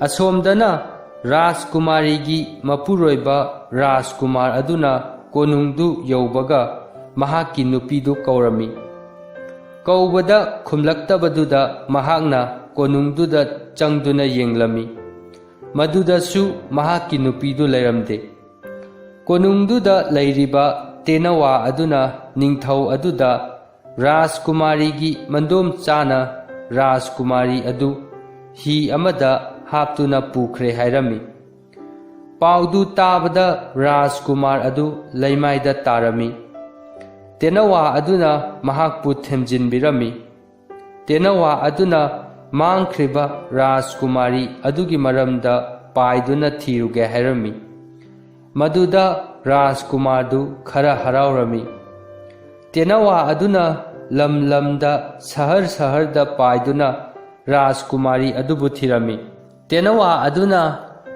ꯑꯁꯣꯝꯗꯅ ꯔꯥꯖꯀꯨꯃꯥꯔꯤꯒꯤ ꯃꯄꯨꯔꯣꯏꯕ ꯔꯥꯖꯀꯨꯃꯥꯔ ꯑꯗꯨꯅ ꯀꯣꯅꯨꯡꯗꯨ ꯌꯧꯕꯒ ꯃꯍꯥꯛꯀꯤ ꯅꯨꯄꯤꯗꯨ ꯀꯧꯔꯝꯃꯤ꯫ ꯀꯧꯕꯗ ꯈꯨꯝꯂꯛꯇꯕꯗꯨꯗ ꯃꯍꯥꯛꯅ ꯀꯣꯅꯨꯡꯗꯨꯗ ꯆꯪꯗꯨꯅ ꯌꯦꯡꯂꯝꯃꯤ꯫ ꯃꯗꯨꯗꯁꯨ ꯃꯍꯥꯛꯀꯤ ꯅꯨꯄꯤꯗꯨ ꯂꯩꯔꯝꯗꯦ꯫ ꯀꯣꯅꯨꯡꯗꯨꯗ ꯂꯩꯔꯤꯕ ꯇꯦꯅꯋꯥ ꯑꯗꯨꯅ ꯅꯤꯡꯊꯧ ꯑꯗꯨꯗ ꯔꯥꯖꯀꯨꯃꯥꯔꯤꯒꯤ ꯃꯟꯗꯣꯝ ꯆꯥꯅ ꯔꯥꯖꯀꯨꯃꯥꯔꯤ ꯑꯗꯨ ꯍꯤ ꯑꯃꯗ ꯍꯥꯞꯇꯨꯅ ꯄꯨꯈ꯭ꯔꯦ ꯍꯥꯏꯔꯝꯃꯤ꯫ ꯄꯥꯎꯗꯨ ꯇꯥꯕꯗ ꯔꯥꯖꯀꯨꯃꯥꯔ ꯑꯗꯨ ꯂꯩꯃꯥꯏꯗ ꯇꯥꯔꯝꯃꯤ꯫ ꯇꯦꯅꯋꯥ ꯑꯗꯨꯅ ꯃꯍꯥꯛꯄꯨ ꯊꯦꯝꯖꯤꯟꯕꯤꯔꯝꯃꯤ꯫ ꯇꯦꯅꯋꯥ ꯑꯗꯨꯅ ꯃꯥꯡꯈ꯭ꯔꯤꯕ ꯔꯥꯖꯀꯨꯃꯥꯔꯤ ꯑꯗꯨꯒꯤ ꯃꯔꯝꯗ ꯄꯥꯏꯗꯨꯅ ꯊꯤꯔꯨꯒꯦ ꯍꯥꯏꯔꯝꯃꯤ꯫ ꯃꯗꯨꯗ ꯔꯥꯖꯀꯨꯃꯥꯔꯗꯨ ꯈꯔ ꯍꯔꯥꯎꯔꯝꯃꯤ꯫ ꯇꯦꯅꯋꯥ ꯑꯗꯨꯅ ꯂꯝ ꯂꯝꯗ, ꯁꯍꯔ ꯁꯍꯔꯗ ꯄꯥꯏꯗꯨꯅ ꯔꯥꯖꯀꯨꯃꯥꯔꯤ ꯑꯗꯨꯕꯨ ꯊꯤꯔꯝꯃꯤ꯫ ꯇꯦꯅꯋꯥ ꯑꯗꯨꯅ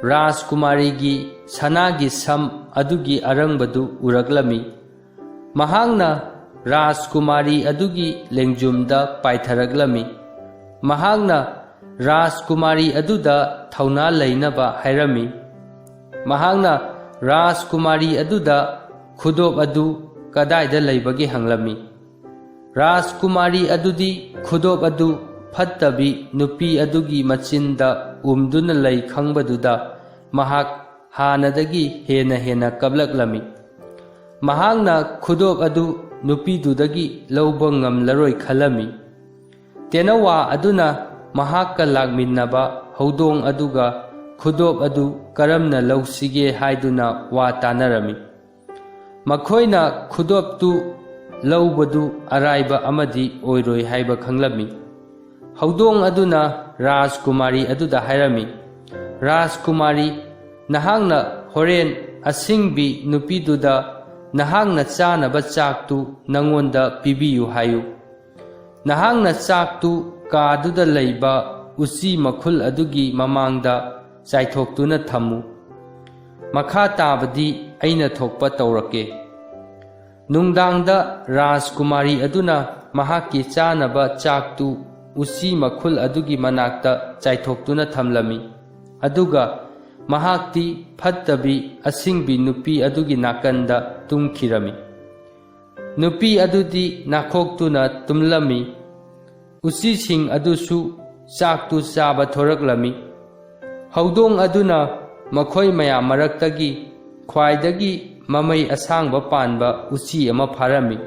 ꯔꯥꯖꯀꯨꯃꯥꯔꯤꯒꯤ ꯁꯅꯥꯒꯤ ꯁꯝ ꯑꯗꯨꯒꯤ ꯑꯔꯪꯕꯗꯨ ꯎꯔꯛꯂꯝꯃꯤ꯫ ꯃꯍꯥꯛꯅ ꯔꯥꯖꯀꯨꯃꯥꯔꯤ ꯑꯗꯨꯒꯤ ꯂꯦꯡꯖꯨꯝꯗ ꯄꯥꯏꯊꯔꯛꯂꯝꯃꯤ꯫ ꯃꯍꯥꯛꯅ ꯔꯥꯖꯀꯨꯃꯥꯔꯤ ꯑꯗꯨꯗ ꯊꯧꯅꯥ ꯂꯩꯅꯕ ꯍꯥꯏꯔꯝꯃꯤ꯫ ꯃꯍꯥꯛꯅ ꯔꯥꯖꯀꯨꯃꯥꯔꯤ ꯑꯗꯨꯗ ꯈꯨꯗꯣꯞ ꯑꯗꯨ ꯀꯗꯥꯏꯗ ꯂꯩꯕꯒꯦ ꯍꯪꯂꯝꯃꯤ꯫ ꯔꯥꯖꯀꯨꯃꯥꯔꯤ ꯑꯗꯨꯗꯤ ꯈꯨꯗꯣꯞ ꯑꯗꯨ ꯐꯠꯇꯕꯤ ꯅꯨꯄꯤ ꯑꯗꯨꯒꯤ ꯃꯆꯤꯟꯗ ꯎꯝꯗꯨꯅ ꯂꯩ ꯈꯪꯕꯗꯨꯗ ꯃꯍꯥꯛ ꯍꯥꯟꯅꯗꯒꯤ ꯍꯦꯟꯅ ꯍꯦꯟꯅ ꯀꯞꯂꯛꯂꯝꯃꯤ꯫ ꯃꯍꯥꯛꯅ ꯈꯨꯗꯣꯞ ꯑꯗꯨ ꯅꯨꯄꯤꯗꯨꯗꯒꯤ ꯂꯧꯕ ꯉꯝꯂꯔꯣꯏ ꯈꯜꯂꯝꯃꯤ꯫ ꯇꯦꯅꯋꯥ ꯑꯗꯨꯅ ꯃꯍꯥꯛꯀ ꯂꯥꯛꯃꯤꯟꯅꯕ ꯍꯧꯗꯣꯡ ꯑꯗꯨꯒ ꯈꯨꯗꯣꯞ ꯑꯗꯨ ꯀꯔꯝꯅ ꯂꯧꯁꯤꯒꯦ ꯍꯥꯏꯗꯨꯅ ꯋꯥ ꯇꯥꯅꯔꯝꯃꯤ꯫ ꯃꯈꯣꯏꯅ ꯈꯨꯗꯣꯞꯇꯨ ꯂꯧꯕꯗꯨ ꯑꯔꯥꯏꯕ ꯑꯃꯗꯤ ꯑꯣꯏꯔꯣꯏ ꯍꯥꯏꯕ ꯈꯪꯂꯝꯃꯤ꯫ ꯍꯧꯗꯣꯡ ꯑꯗꯨꯅ ꯔꯥꯖꯀꯨꯃꯥꯔꯤ ꯑꯗꯨꯗ ꯍꯥꯏꯔꯝꯃꯤ, "ꯔꯥꯖꯀꯨꯃꯥꯔꯤ, ꯅꯍꯥꯛꯅ ꯍꯣꯔꯦꯟ ꯑꯁꯤꯡꯕꯤ ꯅꯨꯄꯤꯗꯨꯗ ꯅꯍꯥꯛꯅ ꯆꯥꯅꯕ ꯆꯥꯛꯇꯨ ꯅꯉꯣꯟꯗ ꯄꯤꯕꯤꯌꯨ ꯍꯥꯏꯌꯨ꯫ ꯅꯍꯥꯛꯅ ꯆꯥꯛꯇꯨ ꯀꯥꯗꯨꯗ ꯂꯩꯕ ꯎꯆꯤ ꯃꯈꯨꯜ ꯑꯗꯨꯒꯤ ꯃꯃꯥꯡꯗ ꯆꯥꯏꯊꯣꯛꯇꯨꯅ ꯊꯝꯃꯨ꯫ ꯃꯈꯥ ꯇꯥꯕꯗꯤ ꯑꯩꯅ ꯊꯣꯛꯄ ꯇꯧꯔꯛꯀꯦ꯫" ꯅꯨꯡꯗꯥꯡꯗ ꯔꯥꯖꯀꯨꯃꯥꯔꯤ ꯑꯗꯨꯅ ꯃꯍꯥꯛꯀꯤ ꯆꯥꯅꯕ ꯆꯥꯛꯇꯨ ꯎꯆꯤ ꯃꯈꯨꯜ ꯑꯗꯨꯒꯤ ꯃꯅꯥꯛꯇ ꯆꯥꯏꯊꯣꯛꯇꯨꯅ ꯊꯝꯂꯝꯃꯤ꯫ ꯑꯗꯨꯒ ꯃꯍꯥꯛꯇꯤ ꯐꯠꯇꯕꯤ ꯑꯁꯤꯡꯕꯤ ꯅꯨꯄꯤ ꯑꯗꯨꯒꯤ ꯅꯥꯀꯟꯗ ꯇꯨꯝꯈꯤꯔꯝꯃꯤ꯫ ꯅꯨꯄꯤ ꯑꯗꯨꯗꯤ ꯅꯥꯈꯣꯛꯇꯨꯅ ꯇꯨꯝꯂꯝꯃꯤ꯫ ꯎꯆꯤꯁꯤꯡ ꯑꯗꯨꯁꯨ ꯆꯥꯛꯇꯨ ꯆꯥꯕ ꯊꯣꯔꯛꯂꯝꯃꯤ꯫ ꯍꯧꯗꯣꯡ ꯑꯗꯨꯅ ꯃꯈꯣꯏ ꯃꯌꯥꯝ ꯃꯔꯛꯇꯒꯤ ꯈ꯭ꯋꯥꯏꯗꯒꯤ ꯃꯃꯩ ꯑꯁꯥꯡꯕ ꯄꯥꯟꯕ ꯎꯆꯤ ꯑꯃ ꯐꯥꯔꯝꯃꯤ꯫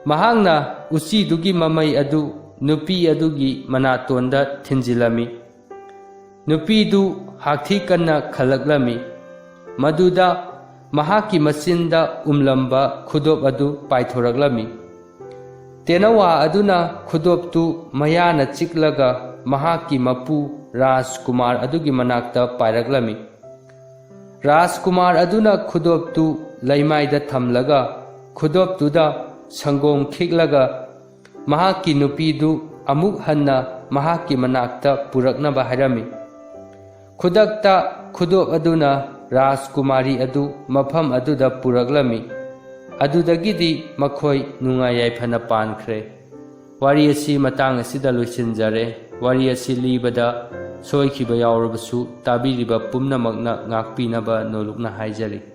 ꯃꯍꯥꯛꯅ ꯎꯆꯤꯗꯨꯒꯤ ꯃꯃꯩ ꯑꯗꯨ ꯅꯨꯄꯤ ꯑꯗꯨꯒꯤ ꯃꯅꯥꯇꯣꯟꯗ ꯊꯤꯟꯖꯤꯜꯂꯝꯃꯤ꯫ ꯅꯨꯄꯤꯗꯨ ꯍꯥꯛꯊꯤ ꯀꯟꯅ ꯈꯜꯂꯛꯂꯝꯃꯤ꯫ ꯃꯗꯨꯗ ꯃꯍꯥꯛꯀꯤ ꯃꯆꯤꯟꯗ ꯎꯝꯂꯝꯕ ꯈꯨꯗꯣꯞ ꯑꯗꯨ ꯄꯥꯏꯊꯣꯔꯛꯂꯝꯃꯤ꯫ ꯇꯦꯅꯋꯥ ꯑꯗꯨꯅ ꯈꯨꯗꯣꯞꯇꯨ ꯃꯌꯥꯅ ꯆꯤꯛꯂꯒ ꯃꯍꯥꯛꯀꯤ ꯃꯄꯨ ꯔꯥꯖꯀꯨꯃꯥꯔ ꯑꯗꯨꯒꯤ ꯃꯅꯥꯛꯇ ꯄꯥꯏꯔꯛꯂꯝꯃꯤ꯫ ꯔꯥꯖꯀꯨꯃꯥꯔ ꯑꯗꯨꯅ ꯈꯨꯗꯣꯞꯇꯨ ꯂꯩꯃꯥꯏꯗ ꯊꯝꯂꯒ, ꯈꯨꯗꯣꯞꯇꯨꯗ ꯁꯪꯒꯣꯝ ꯈꯤꯛꯂꯒ, ꯃꯍꯥꯛꯀꯤ ꯅꯨꯄꯤꯗꯨ ꯑꯃꯨꯛ ꯍꯟꯅ ꯃꯍꯥꯛꯀꯤ ꯃꯅꯥꯛꯇ ꯄꯨꯔꯛꯅꯕ ꯍꯥꯏꯔꯝꯃꯤ꯫ ꯈꯨꯗꯛꯇ ꯈꯨꯗꯣꯞ ꯑꯗꯨꯅ ꯔꯥꯖꯀꯨꯃꯥꯔꯤ ꯑꯗꯨ ꯃꯐꯝ ꯑꯗꯨꯗ ꯄꯨꯔꯛꯂꯝꯃꯤ꯫ ꯑꯗꯨꯗꯒꯤꯗꯤ ꯃꯈꯣꯏ ꯅꯨꯡꯉꯥꯏ ꯌꯥꯏꯐꯅ ꯄꯥꯟꯈ꯭ꯔꯦ꯫ ꯋꯥꯔꯤ ꯑꯁꯤ ꯃꯇꯥꯡ ꯑꯁꯤꯗ ꯂꯣꯏꯁꯤꯟꯖꯔꯦ꯫ ꯋꯥꯔꯤ ꯑꯁꯤ ꯂꯤꯕꯗ ꯁꯣꯏꯈꯤꯕ ꯌꯥꯎꯔꯕꯁꯨ ꯇꯥꯕꯤꯔꯤꯕ ꯄꯨꯝꯅꯃꯛꯅ ꯉꯥꯛꯄꯤꯅꯕ ꯅꯣꯂꯨꯛꯅ ꯍꯥꯏꯖꯔꯤ꯫